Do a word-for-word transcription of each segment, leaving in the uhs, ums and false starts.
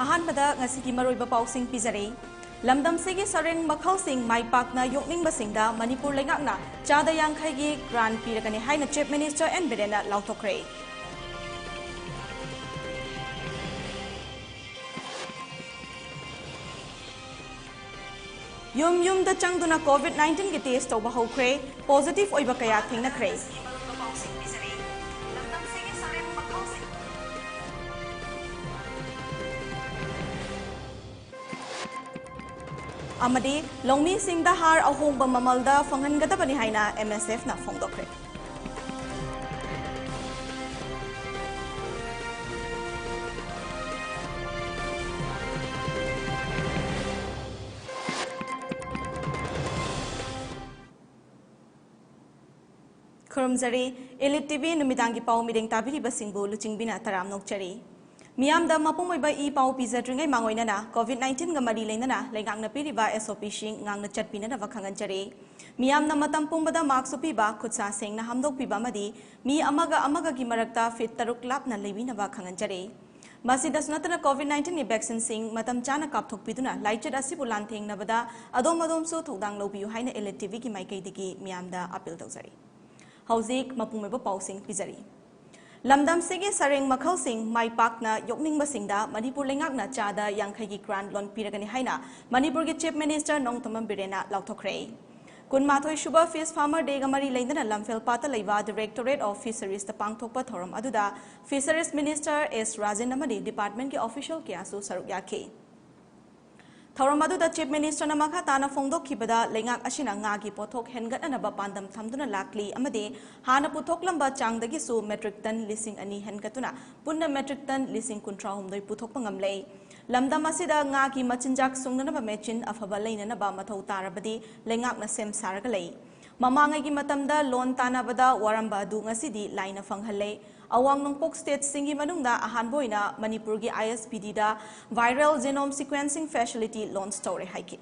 ꯑꯍꯥꯟꯕꯗ ꯉꯁꯤꯒꯤ ꯃꯔꯨꯑꯣꯏꯕ ꯄꯥꯎꯁꯤꯡ ꯄꯤꯖꯔꯤ꯫ ꯂꯝꯗꯝꯁꯤꯒꯤ ꯁꯔꯦꯡ ꯃꯈꯜꯁꯤꯡ ꯃꯥꯏ ꯄꯥꯛꯅ ꯌꯣꯛꯅꯤꯡꯕꯁꯤꯡꯗ ꯃꯅꯤꯄꯨꯔ ꯂꯩꯉꯥꯛꯅ ꯆꯥꯗ ꯌꯥꯡꯈꯩꯒꯤ grant ꯄꯤꯔꯒꯅꯤ ꯍꯥꯏꯅ Chief Minister N ꯕꯤꯔꯦꯟꯅ ꯂꯥꯎꯊꯣꯛꯈ꯭ꯔꯦ꯫ ꯌꯨꯝ ꯌꯨꯝꯗ ꯆꯪꯗꯨꯅ COVID nineteenꯒꯤ test ꯇꯧꯕ ꯍꯧꯈ꯭ꯔꯦ꯫ Positive ꯑꯣꯏꯕ ꯀꯌꯥ ꯊꯦꯡꯅꯈ꯭ꯔꯦ꯫ ꯑꯃꯗꯤ ꯂꯧꯃꯤꯁꯤꯡꯗ ꯍꯥꯔ ꯑꯍꯣꯡꯕ ꯃꯃꯜꯗ ꯐꯪꯍꯟꯒꯗꯕꯅꯤ ꯍꯥꯏꯅ M S Fꯅ ꯐꯣꯡꯗꯣꯛꯈ꯭ꯔꯦ꯫ ꯈꯨꯔꯨꯝꯖꯔꯤ꯫ Elite T V ꯅꯨꯃꯤꯗꯥꯡꯒꯤ ꯄꯥꯎ ꯃꯤꯠꯌꯦꯡ ꯇꯥꯕꯤꯔꯤꯕꯁꯤꯡꯕꯨ ꯂꯨꯆꯤꯡꯕꯤꯅ ꯇꯔꯥꯝꯅ ꯑꯣꯛꯆꯔꯤ꯫ ꯃꯤꯌꯥꯝꯗ ꯃꯄꯨꯡ ꯑꯣꯏꯕ ꯏ ꯄꯥꯎ ꯄꯤꯖꯗ꯭ꯔꯤꯉꯩ ꯃꯥꯡꯑꯣꯏꯅꯅ COVID nineteenꯒ ꯃꯔꯤ ꯂꯩꯅꯅ ꯂꯩꯉꯥꯛꯅ ꯄꯤꯔꯤꯕ S O Pꯁꯤꯡ ꯉꯥꯛꯅ ꯆꯠꯄꯤꯅꯅꯕ ꯈꯪꯍꯟꯖꯔꯤ꯫ ꯃꯤꯌꯥꯝꯅ ꯃꯇꯝ ꯄꯨꯝꯕꯗ mask ꯎꯞꯄꯤꯕ, ꯈꯨꯠ ꯁꯥ ꯁꯦꯡꯅ ꯍꯥꯝꯗꯣꯛꯄꯤꯕ ꯑꯃꯗꯤ ꯃꯤ ꯑꯃꯒ ꯑꯃꯒꯒꯤ ꯃꯔꯛꯇ feet ꯇꯔꯨꯛ ꯂꯥꯞꯅ ꯂꯩꯕꯤꯅꯕ ꯈꯪꯍꯟꯖꯔꯤ꯫ ꯃꯁꯤꯗꯁꯨ ꯅꯠꯇꯅ COVID nineteenꯒꯤ vaccineꯁꯤꯡ ꯃꯇꯝ ꯆꯥꯅ ꯀꯥꯞꯊꯣꯛꯄꯤꯗꯨꯅ ꯂꯥꯏꯆꯠ ꯑꯁꯤꯕꯨ ꯂꯥꯟꯊꯦꯡꯅꯕꯗ ꯑꯗꯣꯝ ꯑꯗꯣꯝꯁꯨ ꯊꯧꯗꯥꯡ ꯂꯧꯕꯤꯌꯨ ꯍꯥꯏꯅ Elite TVꯒꯤ ꯃꯥꯏꯀꯩꯗꯒꯤ ꯃꯤꯌꯥꯝꯗ appeal ꯇꯧꯖꯔꯤ꯫ ꯍꯧꯖꯤꯛ ꯃꯄꯨꯡ ꯑꯣꯏꯕ ꯄꯥꯎꯁꯤꯡ ꯄꯤꯖꯔꯤ꯫ ꯂꯝꯗꯝꯁꯤꯒꯤ ꯁꯔꯦꯡ ꯃꯈꯜꯁꯤꯡ ꯃꯥꯏ ꯄꯥꯛꯅ ꯌꯣꯛꯅꯤꯡꯕꯁꯤꯡꯗ ꯃꯅꯤꯄꯨꯔ ꯂꯩꯉꯥꯛꯅ ꯆꯥꯗ ꯌꯥꯡꯈꯩꯒꯤ grant loan ꯄꯤꯔꯒꯅꯤ ꯍꯥꯏꯅ ꯃꯅꯤꯄꯨꯔꯒꯤ Chief Minister ꯅꯣꯡꯊꯣꯝꯕꯝ ꯕꯤꯔꯦꯟꯅ ꯂꯥꯎꯊꯣꯛꯈ꯭ꯔꯦ꯫ ꯀꯨꯟꯃꯥꯊꯣꯏ ꯁꯨꯕ Fish Farmer Dayꯒ ꯃꯔꯤ ꯂꯩꯅꯅ ꯂꯝꯐꯦꯜꯄꯥꯠꯇ ꯂꯩꯕ Directorate of Fisheries ꯇ ꯄꯥꯡꯊꯣꯛꯄ ꯊꯧꯔꯝ ꯑꯗꯨꯗ Fisheries Minister S ꯔꯥꯖꯦꯟ ꯑꯃꯗꯤ departmentꯀꯤ official ꯀꯌꯥꯁꯨ ꯁꯔꯨꯛ ꯌꯥꯈꯤ꯫ ꯊꯧꯔꯝ ꯑꯗꯨꯗ Chief Ministerꯅ ꯃꯈꯥ ꯇꯥꯅ ꯐꯣꯡꯗꯣꯛꯈꯤꯕꯗ, ꯂꯩꯉꯥꯛ ꯑꯁꯤꯅ ꯉꯥꯒꯤ ꯄꯣꯠꯊꯣꯛ ꯍꯦꯟꯒꯠꯅꯅꯕ ꯄꯥꯟꯗꯝ ꯊꯝꯗꯨꯅ ꯂꯥꯛꯂꯤ ꯑꯃꯗꯤ ꯍꯥꯟꯅ ꯄꯨꯊꯣꯛꯂꯝꯕ ꯆꯥꯡꯗꯒꯤꯁꯨ metric ton ꯂꯤꯁꯤꯡ ꯑꯅꯤ ꯍꯦꯟꯒꯠꯇꯨꯅ ꯄꯨꯟꯅ metric ton ꯂꯤꯁꯤꯡ ꯀꯨꯟꯊ꯭ꯔꯥꯍꯨꯝꯗꯣꯏ ꯄꯨꯊꯣꯛꯄ ꯉꯝꯂꯦ꯫ ꯂꯝꯗꯝ ꯑꯁꯤꯗ ꯉꯥꯒꯤ ꯃꯆꯤꯟꯖꯥꯛ ꯁꯨꯡꯅꯅꯕ machine ꯑꯐꯕ ꯂꯩꯅꯅꯕ ꯃꯊꯧ ꯇꯥꯔꯕꯗꯤ ꯂꯩꯉꯥꯛꯅ ꯁꯦꯝ ꯁꯥꯔꯒ ꯂꯩ꯫ ꯃꯃꯥꯡꯉꯩꯒꯤ ꯃꯇꯝꯗ loan ꯇꯥꯟꯅꯕꯗ ꯋꯥꯔꯝꯕ ꯑꯗꯨ ꯉꯁꯤꯗꯤ ꯂꯥꯏꯅ ꯐꯪꯍꯜꯂꯦ꯫ ꯑꯋꯥꯡ ꯅꯣꯡꯄꯣꯛ stateꯁꯤꯡꯒꯤ ꯃꯅꯨꯡꯗ ꯑꯍꯥꯟꯕ ꯑꯣꯏꯅ ꯃꯅꯤꯄꯨꯔꯒꯤ ISPDꯗ viral genome sequencing facility launch ꯇꯧꯔꯦ ꯍꯥꯏꯈꯤ꯫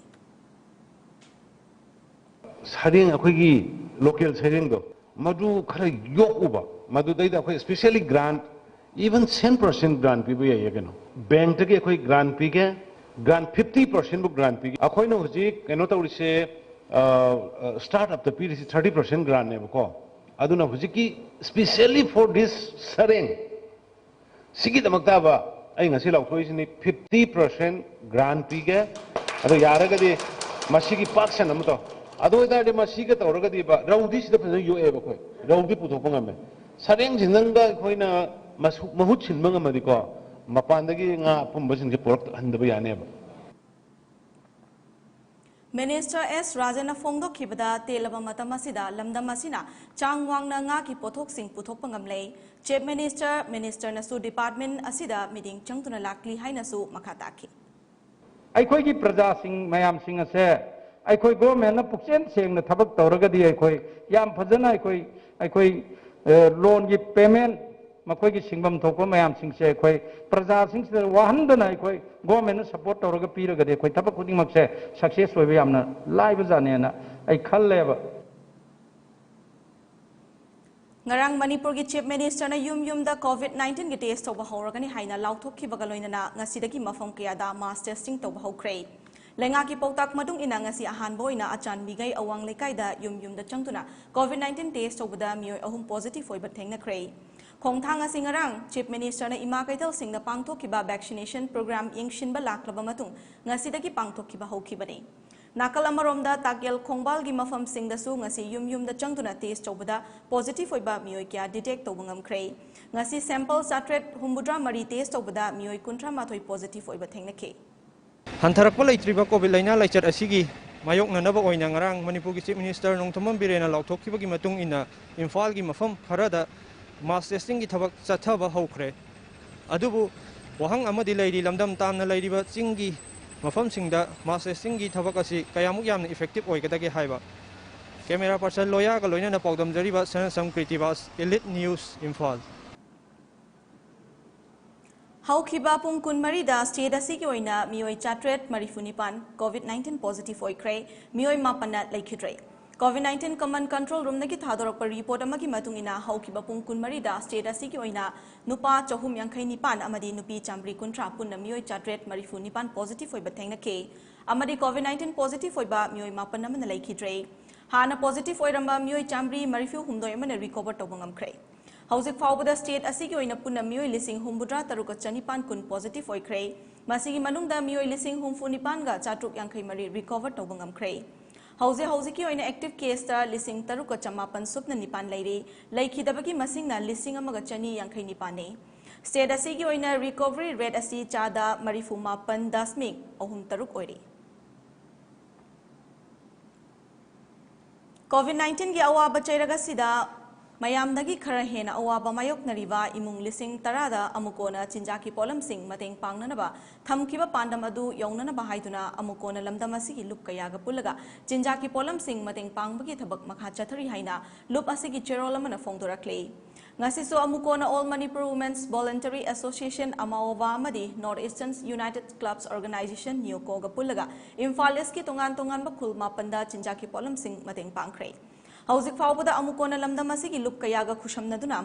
ꯁꯔꯦꯡ, ꯑꯩꯈꯣꯏꯒꯤ local ꯁꯔꯦꯡꯗꯣ, ꯃꯗꯨ ꯈꯔ ꯌꯣꯛꯎꯕ, ꯃꯗꯨꯗꯩꯗ ꯑꯩꯈꯣꯏ specially grant, even ten percent grant ꯄꯤꯕ ꯌꯥꯏꯌꯦ ꯀꯩꯅꯣ꯫ ꯕꯦꯡꯛꯇꯒꯤ ꯑꯩꯈꯣꯏ ꯒ꯭ꯔꯥꯟ ꯄꯤꯒꯦ꯫ ꯒ꯭ꯔꯥꯟ ꯐꯤꯐꯇꯤ ꯄꯥꯔꯁꯦꯟꯕꯨ ꯒ꯭ꯔꯥꯟ ꯄꯤꯒꯦ꯫ ꯑꯩꯈꯣꯏꯅ ꯍꯧꯖꯤꯛ ꯀꯩꯅꯣ ꯇꯧꯔꯤꯁꯦ, ꯁ꯭ꯇꯥꯔꯠ ꯑꯞꯇ ꯄꯤꯔꯤꯁꯤ ꯊꯥꯔꯇꯤ ꯄꯥꯔꯁꯦꯟ ꯒ꯭ꯔꯥꯟꯅꯦꯕꯀꯣ꯫ ꯑꯗꯨꯅ ꯍꯧꯖꯤꯛꯀꯤ specially for this ꯁꯔꯦꯡ, ꯁꯤꯒꯤꯗꯃꯛꯇꯕ ꯑꯩ ꯉꯁꯤ ꯂꯥꯎꯊꯣꯛꯏꯁꯤꯅꯤ, ꯐꯤꯐꯇꯤ ꯄꯥꯔꯁꯦꯟ ꯒ꯭ꯔꯥꯟ ꯄꯤꯒꯦ꯫ ꯑꯗꯣ ꯌꯥꯔꯒꯗꯤ ꯃꯁꯤꯒꯤ ꯄꯥꯛ ꯁꯟꯅ ꯑꯃ ꯇꯧ꯫ ꯑꯗꯨ ꯑꯣꯏꯇꯥꯔꯗꯤ ꯃꯁꯤꯒ ꯇꯧꯔꯒꯗꯤꯕ ꯔꯧꯗꯤ ꯁꯤꯗ ꯐꯖꯅ ꯌꯣꯛꯑꯦꯕ ꯑꯩꯈꯣꯏ꯫ ꯔꯧꯗꯤ ꯄꯨꯊꯣꯛꯄ ꯉꯝꯃꯦ꯫ ꯁꯔꯦꯡꯁꯤꯗꯪꯒ ꯑꯩꯈꯣꯏꯅ ꯃꯁꯨ-, ꯃꯍꯨꯠ ꯁꯤꯟꯕ ꯉꯝꯃꯗꯤꯀꯣ, ꯃꯄꯥꯟꯗꯒꯤ ꯉꯥ ꯑꯄꯨꯝꯕꯁꯤꯡꯁꯦ ꯄꯨꯔꯛꯍꯟꯗꯕ ꯌꯥꯅꯦꯕ꯫ ꯃꯤꯅꯤꯁꯇꯔ ꯑꯦꯁ ꯔꯥꯖꯦꯟꯅ ꯐꯣꯡꯗꯣꯛꯈꯤꯕꯗ, ꯇꯦꯜꯂꯕ ꯃꯇꯝ ꯑꯁꯤꯗ ꯂꯝꯗꯝ ꯑꯁꯤꯅ ꯆꯥꯡ ꯋꯥꯡꯅ ꯉꯥꯒꯤ ꯄꯣꯠꯊꯣꯛꯁꯤꯡ ꯄꯨꯊꯣꯛꯄ ꯉꯝꯂꯦ꯫ ꯆꯤꯐ ꯃꯤꯅꯤꯁꯇꯔ, ꯃꯤꯅꯤꯁꯇꯔꯅꯁꯨ ꯗꯤꯄꯥꯔꯠꯃꯦꯟ ꯑꯁꯤꯗ ꯃꯤꯠꯌꯦꯡ ꯆꯪꯗꯨꯅ ꯂꯥꯛꯂꯤ ꯍꯥꯏꯅꯁꯨ ꯃꯈꯥ ꯇꯥꯈꯤ꯫ ꯑꯩꯈꯣꯏꯒꯤ ꯄ꯭ꯔꯖꯥꯁꯤꯡ ꯃꯌꯥꯝꯁꯤꯡ ꯑꯁꯦ ꯑꯩꯈꯣꯏ ꯒꯣꯔꯃꯦꯟꯅ ꯄꯨꯛꯆꯦꯜ ꯁꯦꯡꯅ ꯊꯕꯛ ꯇꯧꯔꯒꯗꯤ ꯑꯩꯈꯣꯏ ꯌꯥꯝ ꯐꯖꯅ ꯑꯩꯈꯣꯏ, ꯑꯩꯈꯣꯏ, ꯑ, ꯂꯣꯟꯒꯤ ꯄꯦꯃꯦꯟ, ꯃꯈꯣꯏꯒꯤ ꯁꯤꯡꯐꯝ ꯊꯣꯛꯄ ꯃꯌꯥꯝꯁꯤꯡꯁꯦ ꯑꯩꯈꯣꯏ ꯄ꯭ꯔꯖꯥꯁꯤꯡꯁꯤꯗ ꯋꯥꯍꯟꯗꯅ ꯑꯩꯈꯣꯏ ꯒꯣꯔꯃꯦꯟꯅ ꯁꯄꯣꯔꯠ ꯇꯧꯔꯒ ꯄꯤꯔꯒꯗꯤ ꯑꯩꯈꯣꯏ ꯊꯕꯛ ꯈꯨꯗꯤꯡꯃꯛꯁꯦ ꯁꯛꯁꯦꯁ ꯑꯣꯏꯕ ꯌꯥꯝꯅ ꯂꯥꯏꯕꯖꯥꯠꯅꯦꯅ ꯑꯩ ꯈꯜꯂꯦꯕ꯫ ꯉꯔꯥꯡ ꯃꯅꯤꯄꯨꯔꯒꯤ ꯆꯤꯐ ꯃꯤꯅꯤꯁꯇꯔꯅ ꯌꯨꯝ ꯌꯨꯝꯗ ꯀꯣꯚꯤꯗ ꯅꯥꯏꯟꯇꯤꯟꯒꯤ ꯇꯦꯁ ꯇꯧꯕ ꯍꯧꯔꯒꯅꯤ ꯍꯥꯏꯅ ꯂꯥꯎꯊꯣꯛꯈꯤꯕꯒ ꯂꯣꯏꯅꯅ ꯉꯁꯤꯗꯒꯤ ꯃꯐꯝ ꯀꯌꯥꯗ ꯃꯥꯁ ꯇꯦꯁꯇꯤꯡ ꯇꯧꯕ ꯍꯧꯈ꯭ꯔꯦ꯫ ꯂꯩꯉꯥꯛꯀꯤ ꯄꯥꯎꯇꯥꯛ ꯃꯇꯨꯡ ꯏꯟꯅ ꯉꯁꯤ ꯑꯍꯥꯟꯕ ꯑꯣꯏꯅ ꯑꯆꯥꯟꯕꯤꯒꯩ ꯑꯋꯥꯡ ꯂꯩꯀꯥꯏꯗ ꯌꯨꯝ ꯌꯨꯝꯗ ꯆꯪꯗꯨꯅ ꯀꯣꯚꯤꯗ ꯅꯥꯏꯟꯇꯤꯟ ꯇꯦꯁ ꯇꯧꯕꯗ ꯃꯤꯑꯣꯏ ꯑꯍꯨꯝ ꯄꯣꯖꯤꯇꯤꯚ ꯑꯣꯏꯕ ꯊꯦꯡꯅꯈ꯭ꯔꯦ꯫ ꯈꯣꯡꯊꯥꯡ ꯑꯁꯤ ꯉꯔꯥꯡ ꯆꯤꯐ ꯃꯤꯅꯤꯁꯇꯔꯅ ꯏꯃꯥ ꯀꯩꯊꯦꯜꯁꯤꯡꯗ ꯄꯥꯡꯊꯣꯛꯈꯤꯕ ꯚꯦꯛꯁꯤꯅꯦꯁꯟ ꯄ꯭ꯔꯣꯒ꯭ꯔꯥꯝ ꯌꯦꯡꯁꯤꯟꯕ ꯂꯥꯛꯂꯕ ꯃꯇꯨꯡ ꯉꯁꯤꯗꯒꯤ ꯄꯥꯡꯊꯣꯛꯈꯤꯕ ꯍꯧꯈꯤꯕꯅꯤ꯫ ꯅꯥꯀꯜ ꯑꯃꯔꯣꯝꯗ ꯇꯥꯀꯦꯜ ꯈꯣꯡꯕꯥꯜꯒꯤ ꯃꯐꯝꯁꯤꯡꯗꯁꯨ ꯉꯁꯤ ꯌꯨꯝ ꯌꯨꯝꯗ ꯆꯪꯗꯨꯅ ꯇꯦꯁ ꯇꯧꯕꯗ ꯄꯣꯖꯤꯇꯤꯚ ꯑꯣꯏꯕ ꯃꯤꯑꯣꯏ ꯀꯌꯥ ꯗꯤꯇꯦꯛ ꯇꯧꯕ ꯉꯝꯈ꯭ꯔꯦ꯫ ꯉꯁꯤ ꯁꯦꯝꯄꯜ ꯆꯥꯇ꯭ꯔꯦꯠ ꯍꯨꯝꯐꯨꯇꯔꯥ ꯃꯔꯤ ꯇꯦꯁ ꯇꯧꯕꯗ ꯃꯤꯑꯣꯏ ꯀꯨꯟꯊ꯭ꯔꯥ ꯃꯥꯊꯣꯏ ꯄꯣꯖꯤꯇꯤꯚ ꯑꯣꯏꯕ ꯊꯦꯡꯅꯈꯤ꯫ ꯍꯟꯊꯔꯛꯄ ꯂꯩꯇ꯭ꯔꯤꯕ ꯀꯣꯚꯤꯗ ꯂꯥꯏꯅꯥ ꯂꯥꯏꯆꯠ ꯑꯁꯤꯒꯤ ꯃꯥꯌꯣꯛꯅꯅꯕ ꯑꯣꯏꯅ ꯉꯔꯥꯡ ꯃꯅꯤꯄꯨꯔꯒꯤ ꯆꯤꯐ ꯃꯤꯅꯤꯁꯇꯔ ꯅꯣꯡꯊꯣꯝꯕꯝ ꯕꯤꯔꯦꯟꯅ ꯂꯥꯎꯊꯣꯛꯈꯤꯕꯒꯤ ꯃꯇꯨꯡ ꯏꯟꯅ ꯏꯝꯐꯥꯜꯒꯤ ꯃꯐꯝ ꯈꯔꯗ ꯃꯥꯁ ꯇꯦꯁꯇꯤꯡꯒꯤ ꯊꯕꯛ ꯆꯠꯊꯕ ꯍꯧꯈ꯭ꯔꯦ꯫ ꯑꯗꯨꯕꯨ ꯋꯥꯍꯪ ꯑꯃꯗꯤ ꯂꯩꯔꯤ, ꯂꯝꯗꯝ ꯇꯥꯝꯅ ꯂꯩꯔꯤꯕ ꯆꯤꯡꯒꯤ ꯃꯐꯝꯁꯤꯡꯗ ꯃꯥꯁ ꯇꯦꯁꯇꯤꯡꯒꯤ ꯊꯕꯛ ꯑꯁꯤ ꯀꯌꯥꯃꯨꯛ ꯌꯥꯝꯅ ꯏꯐꯦꯛꯇꯤꯚ ꯑꯣꯏꯒꯗꯒꯦ ꯍꯥꯏꯕ꯫ ꯀꯦꯃꯦꯔꯥ ꯄꯥꯔꯁꯟ ꯂꯣꯌꯥꯒ ꯂꯣꯏꯅꯅ ꯄꯥꯎꯗꯝꯖꯔꯤꯕ ꯁꯅꯥꯁꯝ ꯀ꯭ꯔꯤꯇꯤꯕꯥꯁ, ꯏꯂꯤꯠ ꯅ꯭ꯌꯨꯁ, ꯏꯝꯐꯥꯜ꯫ ꯍꯧꯈꯤꯕ ꯄꯨꯡ ꯀꯨꯟꯃꯔꯤꯗ ꯁ꯭ꯇꯦꯠ ꯑꯁꯤꯒꯤ ꯑꯣꯏꯅ ꯃꯤꯑꯣꯏ ꯆꯥꯇ꯭ꯔꯦꯠ ꯃꯔꯤꯐꯨ ꯅꯤꯄꯥꯟ ꯀꯣꯚꯤꯗ ꯅꯥꯏꯟꯇꯤꯟ ꯄꯣꯖꯤꯇꯤꯚ ꯑꯣꯏꯈ꯭ꯔꯦ, ꯃꯤꯑꯣꯏ ꯃꯥꯄꯟꯅ ꯂꯩꯈꯤꯗ꯭ꯔꯦ꯫ COVID nineteen Command Control Roomꯗꯒꯤ ꯊꯥꯗꯣꯔꯛꯄ report ꯑꯃꯒꯤ ꯃꯇꯨꯡ ꯏꯟꯅ, ꯍꯧꯈꯤꯕ ꯄꯨꯡ ꯀꯨꯟꯃꯔꯤꯗ state ꯑꯁꯤꯒꯤ ꯑꯣꯏꯅ ꯅꯨꯄꯥ ꯆꯍꯨꯝ ꯌꯥꯡꯈꯩ ꯅꯤꯄꯥꯟ ꯑꯃꯗꯤ ꯅꯨꯄꯤ ꯆꯥꯃꯔꯤ ꯀꯨꯟꯊ꯭ꯔꯥ, ꯄꯨꯟꯅ ꯃꯤꯑꯣꯏ ꯆꯥꯇ꯭ꯔꯦꯠ ꯃꯔꯤꯐꯨ ꯅꯤꯄꯥꯟ positive ꯑꯣꯏꯕ ꯊꯦꯡꯅꯈꯤ, ꯑꯃꯗꯤ COVID nineteen positive ꯑꯣꯏꯕ ꯃꯤꯑꯣꯏ ꯃꯥꯄꯟ ꯑꯃꯅ ꯂꯩꯈꯤꯗ꯭ꯔꯦ꯫ ꯍꯥꯟꯅ positive ꯑꯣꯏꯔꯝꯕ ꯃꯤꯑꯣꯏ ꯆꯥꯃꯔꯤ ꯃꯔꯤꯐꯨ ꯍꯨꯝꯗꯣꯏ ꯑꯃꯅ recover ꯇꯧꯕ ꯉꯝꯈ꯭ꯔꯦ꯫ ꯍꯧꯖꯤꯛ ꯐꯥꯎꯕꯗ state ꯑꯁꯤꯒꯤ ꯑꯣꯏꯅ ꯄꯨꯟꯅ ꯃꯤꯑꯣꯏ ꯂꯤꯁꯤꯡ ꯍꯨꯝꯐꯨꯇꯔꯥ ꯇꯔꯨꯛꯀ ꯆꯅꯤꯄꯥꯟ ꯀꯨꯟ positive ꯑꯣꯏꯈ꯭ꯔꯦ꯫ ꯃꯁꯤꯒꯤ ꯃꯅꯨꯡꯗ ꯃꯤꯑꯣꯏ ꯂꯤꯁꯤꯡ ꯍꯨꯝꯐꯨ ꯅꯤꯄꯥꯟꯒ ꯆꯥꯇ꯭ꯔꯨꯛ ꯌꯥꯡꯈꯩ ꯃꯔꯤ recover ꯇꯧꯕ ꯉꯝꯈ꯭ꯔꯦ꯫ ꯍꯧꯖꯤꯛ ꯍꯧꯖꯤꯛꯀꯤ ꯑꯣꯏꯅ active caseꯇ ꯂꯤꯁꯤꯡ ꯇꯔꯨꯛꯀ ꯆꯃꯥꯄꯟ ꯁꯨꯞꯅ ꯅꯤꯄꯥꯟ ꯂꯩꯔꯤ꯫ ꯂꯩꯈꯤꯗꯕꯒꯤ ꯃꯁꯤꯡꯅ ꯂꯤꯁꯤꯡ ꯑꯃꯒ ꯆꯅꯤ ꯌꯥꯡꯈꯩ ꯅꯤꯄꯥꯟꯅꯤ꯫ State ꯑꯁꯤꯒꯤ ꯑꯣꯏꯅ recovery rate ꯑꯁꯤ ꯆꯥꯗ ꯃꯔꯤꯐꯨ ꯃꯥꯄꯟ ꯗꯁꯃꯤꯛ ꯑꯍꯨꯝ ꯇꯔꯨꯛ ꯑꯣꯏꯔꯤ꯫ COVID nineteenꯒꯤ ꯑꯋꯥꯕ ꯆꯩꯔꯛ ꯑꯁꯤꯗ ꯃꯌꯥꯝꯗꯒꯤ ꯈꯔ ꯍꯦꯟꯅ ꯑꯋꯥꯕ ꯃꯥꯌꯣꯛꯅꯔꯤꯕ ꯏꯃꯨꯡ ꯂꯤꯁꯤꯡ ꯇꯔꯥꯗ ꯑꯃꯨꯛꯀꯣꯟꯅ ꯆꯤꯟꯖꯥꯛꯀꯤ ꯄꯣꯠꯂꯝꯁꯤꯡ ꯃꯇꯦꯡ ꯄꯥꯡꯅꯅꯕ ꯊꯝꯈꯤꯕ ꯄꯥꯟꯗꯝ ꯑꯗꯨ ꯌꯧꯅꯅꯕ ꯍꯥꯏꯗꯨꯅ ꯑꯃꯨꯛꯀꯣꯟꯅ ꯂꯝꯗꯝ ꯑꯁꯤꯒꯤ ꯂꯨꯞ ꯀꯌꯥꯒ ꯄꯨꯜꯂꯒ ꯆꯤꯟꯖꯥꯛꯀꯤ ꯄꯣꯠꯂꯝꯁꯤꯡ ꯃꯇꯦꯡ ꯄꯥꯡꯕꯒꯤ ꯊꯕꯛ ꯃꯈꯥ ꯆꯠꯊꯔꯤ ꯍꯥꯏꯅ ꯂꯨꯞ ꯑꯁꯤꯒꯤ ꯆꯦꯔꯣꯜ ꯑꯃꯅ ꯐꯣꯡꯗꯣꯔꯛꯂꯤ꯫ ꯉꯁꯤꯁꯨ ꯑꯃꯨꯛꯀꯣꯟꯅ All Manipur Women's Voluntary Association, ꯑꯃꯥꯋꯣꯕꯥ, ꯑꯃꯗꯤ North Eastern United Clubs Organization, NEUCOꯒ ꯄꯨꯜꯂꯒ ꯏꯝꯐꯥꯜ ꯏꯁꯀꯤ ꯇꯣꯉꯥꯟ ꯇꯣꯉꯥꯟꯕ ꯈꯨꯜ ꯃꯥꯄꯟꯗ ꯆꯤꯟꯖꯥꯛꯀꯤ ꯄꯣꯠꯂꯝꯁꯤꯡ ꯃꯇꯦꯡ ꯄꯥꯡꯈ꯭ꯔꯦ꯫ ꯍꯧꯖꯤꯛ ꯐꯥꯎꯕꯗ ꯑꯃꯨꯛꯀꯣꯟꯅ ꯂꯝꯗꯝ ꯑꯁꯤꯒꯤ ꯂꯨꯞ ꯀꯌꯥꯒ ꯈꯨꯠꯁꯝꯅꯗꯨꯅ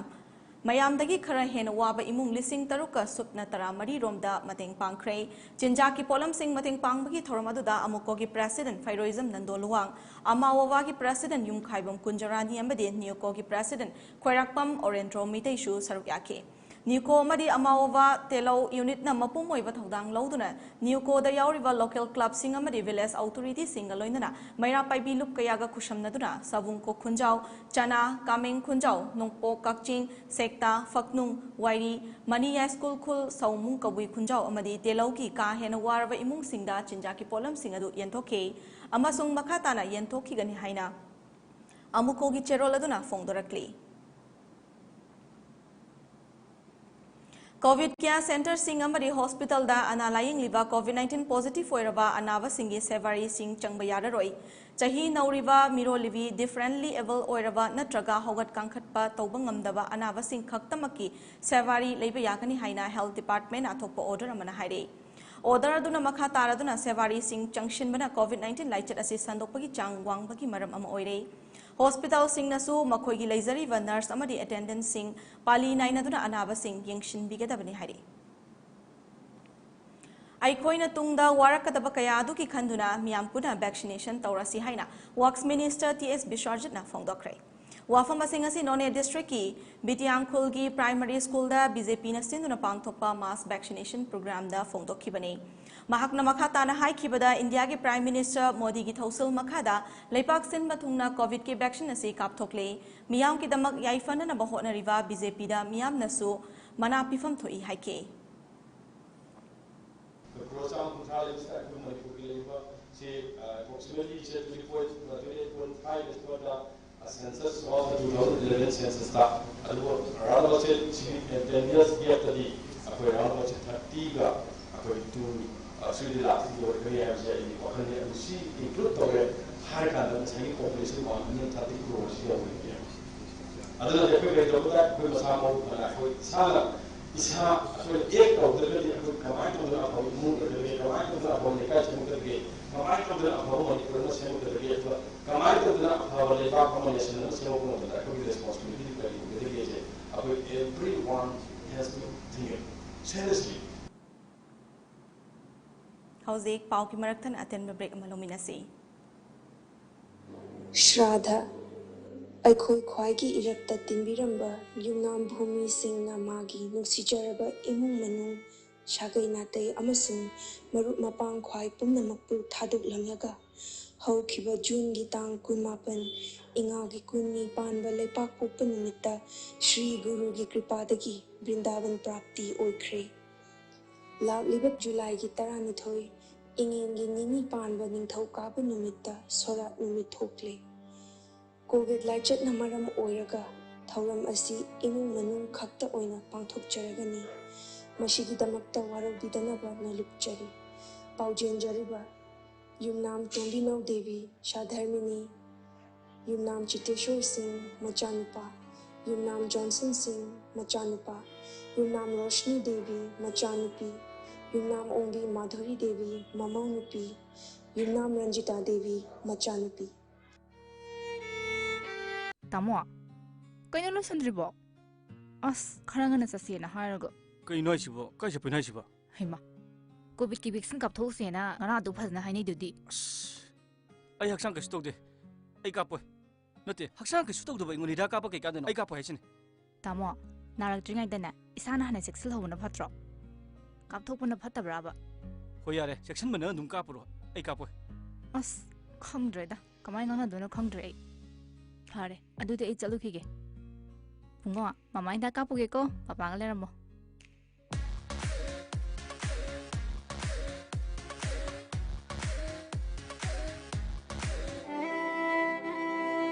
ꯃꯌꯥꯝꯗꯒꯤ ꯈꯔ ꯍꯦꯟꯅ ꯋꯥꯕ ꯏꯃꯨꯡ ꯂꯤꯁꯤꯡ ꯇꯔꯨꯛꯀ ꯁꯨꯞꯅ ꯇꯔꯥꯃꯔꯤ ꯔꯣꯝꯗ ꯃꯇꯦꯡ ꯄꯥꯡꯈ꯭ꯔꯦ꯫ ꯆꯤꯟꯖꯥꯛꯀꯤ ꯄꯣꯠꯂꯝꯁꯤꯡ ꯃꯇꯦꯡ ꯄꯥꯡꯕꯒꯤ ꯊꯧꯔꯝ ꯑꯗꯨꯗ ꯑꯃꯨꯛꯀꯣꯒꯤ President ꯐꯩꯔꯣꯏꯖꯝ ꯅꯟꯗꯣ ꯂꯨꯋꯥꯡ, ꯑꯃꯥꯋꯣꯕꯥꯒꯤ President ꯌꯨꯝꯈꯥꯏꯕꯝ ꯀꯨꯟꯖꯔꯥꯅꯤ ꯑꯃꯗꯤ NEUCOꯒꯤ President ꯈ꯭ꯋꯥꯏꯔꯥꯛꯄꯝ ꯑꯣꯔꯦꯟꯗ꯭ꯔꯣ ꯃꯤꯇꯩꯁꯨ ꯁꯔꯨꯛ ꯌꯥꯈꯤ꯫ NEUCO ꯑꯃꯗꯤ ꯑꯃꯥꯋꯣꯕꯥ ꯇꯦꯂꯧ unitꯅ ꯃꯄꯨꯝ ꯑꯣꯏꯕ ꯊꯧꯗꯥꯡ ꯂꯧꯗꯨꯅ NEUCOꯗ ꯌꯥꯎꯔꯤꯕ local clubꯁꯤꯡ ꯑꯃꯗꯤ village authorityꯁꯤꯡꯒ ꯂꯣꯏꯅꯅ ꯃꯩꯔꯥ ꯄꯥꯏꯕꯤ ꯂꯨꯞ ꯀꯌꯥꯒ ꯈꯨꯠꯁꯝꯅꯗꯨꯅ ꯁꯥꯕꯨꯡꯈꯣꯛ ꯈꯨꯟꯖꯥꯎ, ꯆꯅꯥ, ꯀꯥꯃꯦꯡ ꯈꯨꯟꯖꯥꯎ, ꯅꯣꯡꯄꯣꯛ ꯀꯛꯆꯤꯡ, ꯁꯦꯛꯇꯥ, ꯐꯛꯅꯨꯡ, ꯋꯥꯏꯔꯤ, ꯃꯅꯤ ꯌꯥꯏꯁ꯭ꯀꯨꯜ ꯈꯨꯜ, ꯁꯥꯎꯃꯨꯡ ꯀꯕꯨꯏ ꯈꯨꯟꯖꯥꯎ ꯑꯃꯗꯤ ꯇꯦꯂꯧꯒꯤ ꯀꯥ ꯍꯦꯟꯅ ꯋꯥꯔꯕ ꯏꯃꯨꯡꯁꯤꯡꯗ ꯆꯤꯟꯖꯥꯛꯀꯤ ꯄꯣꯠꯂꯝꯁꯤꯡ ꯑꯗꯨ ꯌꯦꯟꯊꯣꯛꯈꯤ ꯑꯃꯁꯨꯡ ꯃꯈꯥ ꯇꯥꯅ ꯌꯦꯟꯊꯣꯛꯈꯤꯒꯅꯤ ꯍꯥꯏꯅ ꯑꯃꯨꯛꯀꯣꯒꯤ ꯆꯦꯔꯣꯜ ꯑꯗꯨꯅ ꯐꯣꯡꯗꯣꯔꯛꯂꯤ꯫ COVID care centreꯁꯤꯡ ꯑꯃꯗꯤ hospitalꯗ ꯑꯅꯥ ꯂꯥꯌꯦꯡꯂꯤꯕ COVID nineteen positive ꯑꯣꯏꯔꯕ ꯑꯅꯥꯕꯁꯤꯡꯒꯤ ꯁꯦꯕꯥꯔꯤꯁꯤꯡ ꯆꯪꯕ ꯌꯥꯔꯔꯣꯏ꯫ ꯆꯍꯤ ꯅꯧꯔꯤꯕ, ꯃꯤꯔꯣꯜꯂꯤꯕꯤ, differently able ꯑꯣꯏꯔꯕ ꯅꯠꯇ꯭ꯔꯒ ꯍꯧꯒꯠ ꯀꯥꯡꯈꯠꯄ ꯇꯧꯕ ꯉꯝꯗꯕ ꯑꯅꯥꯕꯁꯤꯡ ꯈꯛꯇꯃꯛꯀꯤ ꯁꯦꯕꯥꯔꯤ ꯂꯩꯕ ꯌꯥꯒꯅꯤ ꯍꯥꯏꯅ Health Departmentꯅ ꯑꯊꯣꯛꯄ order ꯑꯃꯅ ꯍꯥꯏꯔꯤ꯫ ꯑꯣꯔꯗꯔ ꯑꯗꯨꯅ ꯃꯈꯥ ꯇꯥꯔꯗꯨꯅ ꯁꯦꯕꯥꯔꯤꯁꯤꯡ ꯆꯪꯁꯤꯟꯕꯅ ꯀꯣꯚꯤꯗ ꯅꯥꯏꯟꯇꯤꯟ ꯂꯥꯏꯆꯠ ꯑꯁꯤ ꯁꯟꯗꯣꯛꯄꯒꯤ ꯆꯥꯡ ꯋꯥꯡꯕꯒꯤ ꯃꯔꯝ ꯑꯃ ꯑꯣꯏꯔꯦ꯫ ꯍꯣꯁꯄꯤꯇꯥꯜꯁꯤꯡꯅꯁꯨ ꯃꯈꯣꯏꯒꯤ ꯂꯩꯖꯔꯤꯕ ꯅꯔꯁ ꯑꯃꯗꯤ ꯑꯦꯇꯦꯟꯗꯦꯟꯁꯤꯡ ꯄꯥꯂꯤ ꯅꯥꯏꯅꯗꯨꯅ ꯑꯅꯥꯕꯁꯤꯡ ꯌꯦꯡꯁꯤꯟꯕꯤꯒꯗꯕꯅꯤ ꯍꯥꯏꯔꯤ꯫ ꯑꯩꯈꯣꯏꯅ ꯇꯨꯡꯗ ꯋꯥꯔꯛꯀꯗꯕ ꯀꯌꯥ ꯑꯗꯨꯒꯤ ꯈꯟꯗꯨꯅ ꯃꯤꯌꯥꯝ ꯄꯨꯟꯅ ꯚꯦꯛꯁꯤꯅꯦꯁꯟ ꯇꯧꯔꯁꯤ ꯍꯥꯏꯅ ꯋꯔꯛꯁ ꯃꯤꯅꯤꯁꯇꯔ ꯇꯤ ꯑꯦꯁ ꯕꯤꯁ꯭ꯋꯥꯖꯤꯠꯅ ꯐꯣꯡꯗꯣꯛꯈ꯭ꯔꯦ꯫ ꯋꯥꯐꯝ ꯑꯁꯤꯡ ꯑꯁꯤ ꯅꯣꯅꯦ ꯗꯤꯁꯇ꯭ꯔꯤꯛꯀꯤ ꯕꯤꯇꯤꯌꯥꯡꯈꯨꯜꯒꯤ ꯄ꯭ꯔꯥꯏꯃꯔꯤ ꯁ꯭ꯀꯨꯜꯗ ꯕꯤ ꯖꯦ ꯄꯤꯅ ꯁꯤꯟꯗꯨꯅ ꯄꯥꯡꯊꯣꯛꯄ ꯃꯥꯁ ꯚꯦꯛꯁꯤꯅꯦꯁꯟ ꯄ꯭ꯔꯣꯒ꯭ꯔꯥꯝꯗ ꯐꯣꯡꯗꯣꯛꯈꯤꯕꯅꯤ꯫ ꯃꯍꯥꯛꯅ ꯃꯈꯥ ꯇꯥꯅ ꯍꯥꯏꯈꯤꯕꯗ, ꯏꯟꯗꯤꯌꯥꯒꯤ ꯄ꯭ꯔꯥꯏꯝ ꯃꯤꯅꯤꯁꯇꯔ ꯃꯣꯗꯤꯒꯤ ꯊꯧꯁꯤꯜ ꯃꯈꯥꯗ ꯂꯩꯄꯥꯛ ꯁꯤꯟꯕ ꯊꯨꯡꯅ ꯀꯣꯚꯤꯗꯀꯤ ꯚꯦꯛꯁꯤꯟ ꯑꯁꯤ ꯀꯥꯞꯊꯣꯛꯂꯦ꯫ ꯃꯤꯌꯥꯝꯒꯤꯗꯃꯛ ꯌꯥꯏꯐꯅꯅꯕ ꯍꯣꯠꯅꯔꯤꯕ ꯕꯤ ꯖꯦ ꯄꯤꯗ ꯃꯤꯌꯥꯝꯅꯁꯨ ꯃꯅꯥ ꯄꯤꯐꯝ ꯊꯣꯛꯏ ꯍꯥꯏꯈꯤ꯫ ꯀ꯭ꯔꯣꯔ ꯆꯥꯝꯃ ꯀꯨꯟꯊ꯭ꯔꯥ ꯂꯩꯕꯁꯤꯗ ꯑꯩꯈꯣꯏ ꯃꯅꯤꯄꯨꯔꯒꯤ ꯂꯩꯔꯤꯕ ꯁꯤ, ꯑ, approximately ꯁꯦ three point, twenty eight point five ꯁ꯭ꯋꯥꯏꯗ, ꯑ, census two thousand eleven censusꯇ, ꯑꯗꯨꯕꯨ round about ꯁꯦ ꯁꯤꯒꯤ ten years gapꯇꯗꯤ ꯑꯩꯈꯣꯏ round about ꯁꯦ thirtyꯒ ꯑꯩꯈꯣꯏ two, ꯑ, ꯁꯤꯗꯤ ꯂꯥꯛꯇꯤ ꯂꯣꯏꯈ꯭ꯔꯦ ꯍꯥꯏꯕꯁꯦ ꯑꯩꯒꯤ ꯋꯥꯈꯜꯅꯤ꯫ ꯑꯗꯨ ꯁꯤ include ꯇꯧꯔꯦ ꯍꯥꯏꯔꯀꯥꯟꯗ ꯉꯁꯥꯏꯒꯤ population one hundred thirty crore ꯁꯤ ꯌꯧꯔꯤꯕꯅꯦ꯫ ꯑꯗꯨꯅ ꯑꯩꯈꯣꯏ ꯀꯩꯗꯧꯕꯗ ꯑꯩꯈꯣꯏ ꯃꯁꯥ ꯃꯎ ꯐꯅ ꯑꯩꯈꯣꯏ ꯏꯁꯥꯅ, ꯏꯁꯥ ꯑꯩꯈꯣꯏꯅ act ꯇꯧꯗ꯭ꯔꯒꯗꯤ ꯑꯩꯈꯣꯏ ꯀꯃꯥꯏꯅ ꯇꯧꯗꯅ ꯑꯐꯕ ꯏꯃꯨꯡ ꯑꯣꯏꯒꯗꯒꯦ? ꯀꯃꯥꯏꯅ ꯇꯧꯗꯅ ꯑꯐꯕ ꯂꯩꯀꯥꯏ ꯁꯦꯝꯒꯠꯀꯗꯒꯦ? ꯀꯃꯥꯏꯅ ꯇꯧꯗꯅ ꯑꯐꯕ ꯃꯅꯤꯄꯨꯔ ꯑꯃ ꯁꯦꯝꯒꯠꯀꯗꯒꯦ? ꯑꯗꯨꯒ ꯀꯃꯥꯏꯅ ꯇꯧꯗꯅ ꯑꯐꯕ ꯂꯩꯕꯥꯛ ꯑꯃ, nation ꯑꯃ ꯁꯦꯝꯒꯠꯄ ꯉꯝꯕꯗ ꯑꯩꯈꯣꯏꯒꯤ responsibility ꯀꯔꯤ ꯑꯣꯏꯒꯗꯒꯦꯁꯦ ꯑꯩꯈꯣꯏ everyone has to think seriously꯫ ꯍꯧꯖꯤꯛ ꯄꯥꯎꯒꯤ ꯃꯔꯛ ꯊꯠꯅ ꯑꯇꯦꯟꯕ break ꯑꯃ ꯂꯧꯃꯤꯟꯅꯁꯤ꯫ ꯁ꯭ꯔꯥꯗ꯫ ꯑꯩꯈꯣꯏ ꯈ꯭ꯋꯥꯏꯒꯤ ꯏꯔꯛꯇ ꯇꯤꯟꯕꯤꯔꯝꯕ ꯌꯨꯝꯅꯥꯝ ꯚꯨꯃꯤꯁꯤꯡꯅ ꯃꯥꯒꯤ ꯅꯨꯡꯁꯤꯖꯔꯕ ꯏꯃꯨꯡ ꯃꯅꯨꯡ, ꯁꯥꯒꯩ ꯅꯥꯇꯩ ꯑꯃꯁꯨꯡ ꯃꯔꯨꯞ ꯃꯄꯥꯡ ꯈ꯭ꯋꯥꯏ ꯄꯨꯝꯅꯃꯛꯄꯨ ꯊꯥꯗꯣꯛꯂꯝꯂꯒ ꯍꯧꯈꯤꯕ ꯖꯨꯟꯒꯤ ꯇꯥꯡ ꯀꯨꯟꯃꯥꯄꯟ, ꯏꯉꯥꯒꯤ ꯀꯨꯟꯅꯤ ꯄꯥꯟꯕ ꯂꯩꯄꯥꯛꯄꯣꯛꯄ ꯅꯨꯃꯤꯠꯇ ꯁ꯭ꯔꯤ ꯒꯨꯔꯨꯒꯤ ꯀ꯭ꯔꯤꯄꯥꯗꯒꯤ ꯕ꯭ꯔꯤꯟꯗꯥꯕꯟ ꯄ꯭ꯔꯥꯞꯇꯤ ꯑꯣꯏꯈ꯭ꯔꯦ꯫ ꯂꯥꯛꯂꯤꯕ ꯖꯨꯂꯥꯏꯒꯤ ꯇꯔꯥꯅꯤꯊꯣꯏ, ꯏꯉꯦꯟꯒꯤ ꯅꯤꯅꯤ ꯄꯥꯟꯕ ꯅꯤꯡꯊꯧꯀꯥꯕ ꯅꯨꯃꯤꯠꯇ ꯁꯣꯔꯥꯠ ꯅꯨꯃꯤꯠ ꯊꯣꯛꯂꯦ꯫ ꯀꯣꯚꯤꯗ ꯂꯥꯏꯆꯠꯅ ꯃꯔꯝ ꯑꯣꯏꯔꯒ ꯊꯧꯔꯝ ꯑꯁꯤ ꯏꯃꯨꯡ ꯃꯅꯨꯡ ꯈꯛꯇ ꯑꯣꯏꯅ ꯄꯥꯡꯊꯣꯛꯆꯔꯒꯅꯤ꯫ ꯃꯁꯤꯒꯤꯗꯃꯛꯇ ꯋꯥꯔꯧꯕꯤꯗꯅꯕ ꯅꯣꯜꯂꯨꯛꯆꯔꯤ꯫ ꯄꯥꯎꯖꯦꯟꯖꯔꯤꯕ ꯌꯨꯝꯅꯥꯝ ꯇꯣꯝꯕꯤꯅꯧ ꯗꯦꯕꯤ, ꯁꯥꯙꯔꯃꯤꯅꯤ, ꯌꯨꯝꯅꯥꯝ ꯆꯤꯇꯦꯁꯣꯔ ꯁꯤꯡ, ꯃꯆꯥꯅꯨꯄꯥ, ꯌꯨꯝꯅꯥꯝ ꯖꯣꯟꯁꯟ ꯁꯤꯡ, ꯃꯆꯥꯅꯨꯄꯥ, ꯌꯨꯝꯅꯥꯝ ꯔꯣꯁꯅꯤ ꯗꯦꯕꯤ, ꯃꯆꯥꯅꯨꯄꯤ, ꯌꯨꯝꯅꯥꯝ ꯑꯣꯡꯕꯤ ꯃꯥꯙꯨꯔꯤ ꯗꯦꯕꯤ, ꯃꯃꯧ ꯅꯨꯄꯤ, ꯌꯨꯝꯅꯥꯝ ꯔꯟꯖꯤꯇꯥ ꯗꯦꯕꯤ, ꯃꯆꯥꯅꯨꯄꯤ꯫ ꯇꯥꯃꯣ, ꯀꯩꯅꯣ ꯂꯣꯏꯁꯟꯗ꯭ꯔꯤꯕꯣ? ꯑꯁ, ꯈꯔ ꯉꯟꯅ ꯆꯠꯁꯦꯅ ꯍꯥꯏꯔꯒ꯫ ꯀꯩꯅꯣ ꯍꯥꯏꯁꯤꯕꯣ? ꯀꯥꯏ ꯆꯠꯄꯩꯅꯣ ꯍꯥꯏꯁꯤꯕꯣ? ꯍꯩꯃꯥ, ꯀꯣꯚꯤꯗꯀꯤ ꯚꯦꯛꯁꯤꯟ ꯀꯥꯞꯊꯣꯛꯎꯁꯦꯅ ꯉꯔꯥꯡ ꯑꯗꯨ ꯐꯖꯅ ꯍꯥꯏꯅꯩꯗꯨꯗꯤ꯫ ꯑꯁ, ꯑꯩ ꯍꯛꯆꯥꯡ ꯀꯩꯁꯨ ꯇꯧꯗꯦ꯫ ꯑꯩ ꯀꯥꯞꯄꯣꯏ꯫ ꯅꯠꯇꯦ, ꯍꯛꯆꯥꯡ ꯀꯩꯁꯨ ꯇꯧꯗꯕ ꯑꯩꯉꯣꯟꯗ ꯍꯤꯗꯥꯛ ꯀꯥꯞꯄ ꯀꯩ ꯀꯥꯟꯗꯅꯣ? ꯑꯩ ꯀꯥꯞꯄꯣꯏ ꯍꯥꯏꯁꯤꯅꯤ꯫ ꯇꯥꯃꯣ, ꯅꯥꯔꯛꯇ꯭ꯔꯤꯉꯩꯗꯅꯦ ꯏꯁꯥꯅ ꯍꯥꯟꯅ ꯆꯦꯛꯁꯤꯜꯍꯧꯕꯅ ꯐꯠꯇ꯭ꯔꯣ? ꯀꯥꯞꯊꯣꯛꯄꯅ ꯐꯠꯇꯕ꯭ꯔꯕ? ꯍꯣꯏ, ꯌꯥꯔꯦ, ꯆꯦꯛꯁꯤꯟꯕꯅ ꯑꯗꯨꯝ ꯀꯥꯞꯄꯨꯔꯣ꯫ ꯑꯩ ꯀꯥꯞꯄꯣꯏ꯫ ꯑꯁ, ꯈꯪꯗ꯭ꯔꯦꯗ, ꯀꯃꯥꯏꯅ ꯉꯥꯡꯅꯗꯣꯏꯅꯣ ꯈꯪꯗ꯭ꯔꯦ ꯑꯩ꯫ ꯐꯔꯦ, ꯑꯗꯨꯗꯤ ꯑꯩ ꯆꯠꯂꯨꯈꯤꯒꯦ꯫ ꯕꯨꯡꯉꯣ, ꯃꯃꯥ ꯍꯤꯗꯥꯛ ꯀꯥꯞꯄꯨꯒꯦꯀꯣ, ꯄꯄꯥꯒ ꯂꯩꯔꯝꯃꯣ꯫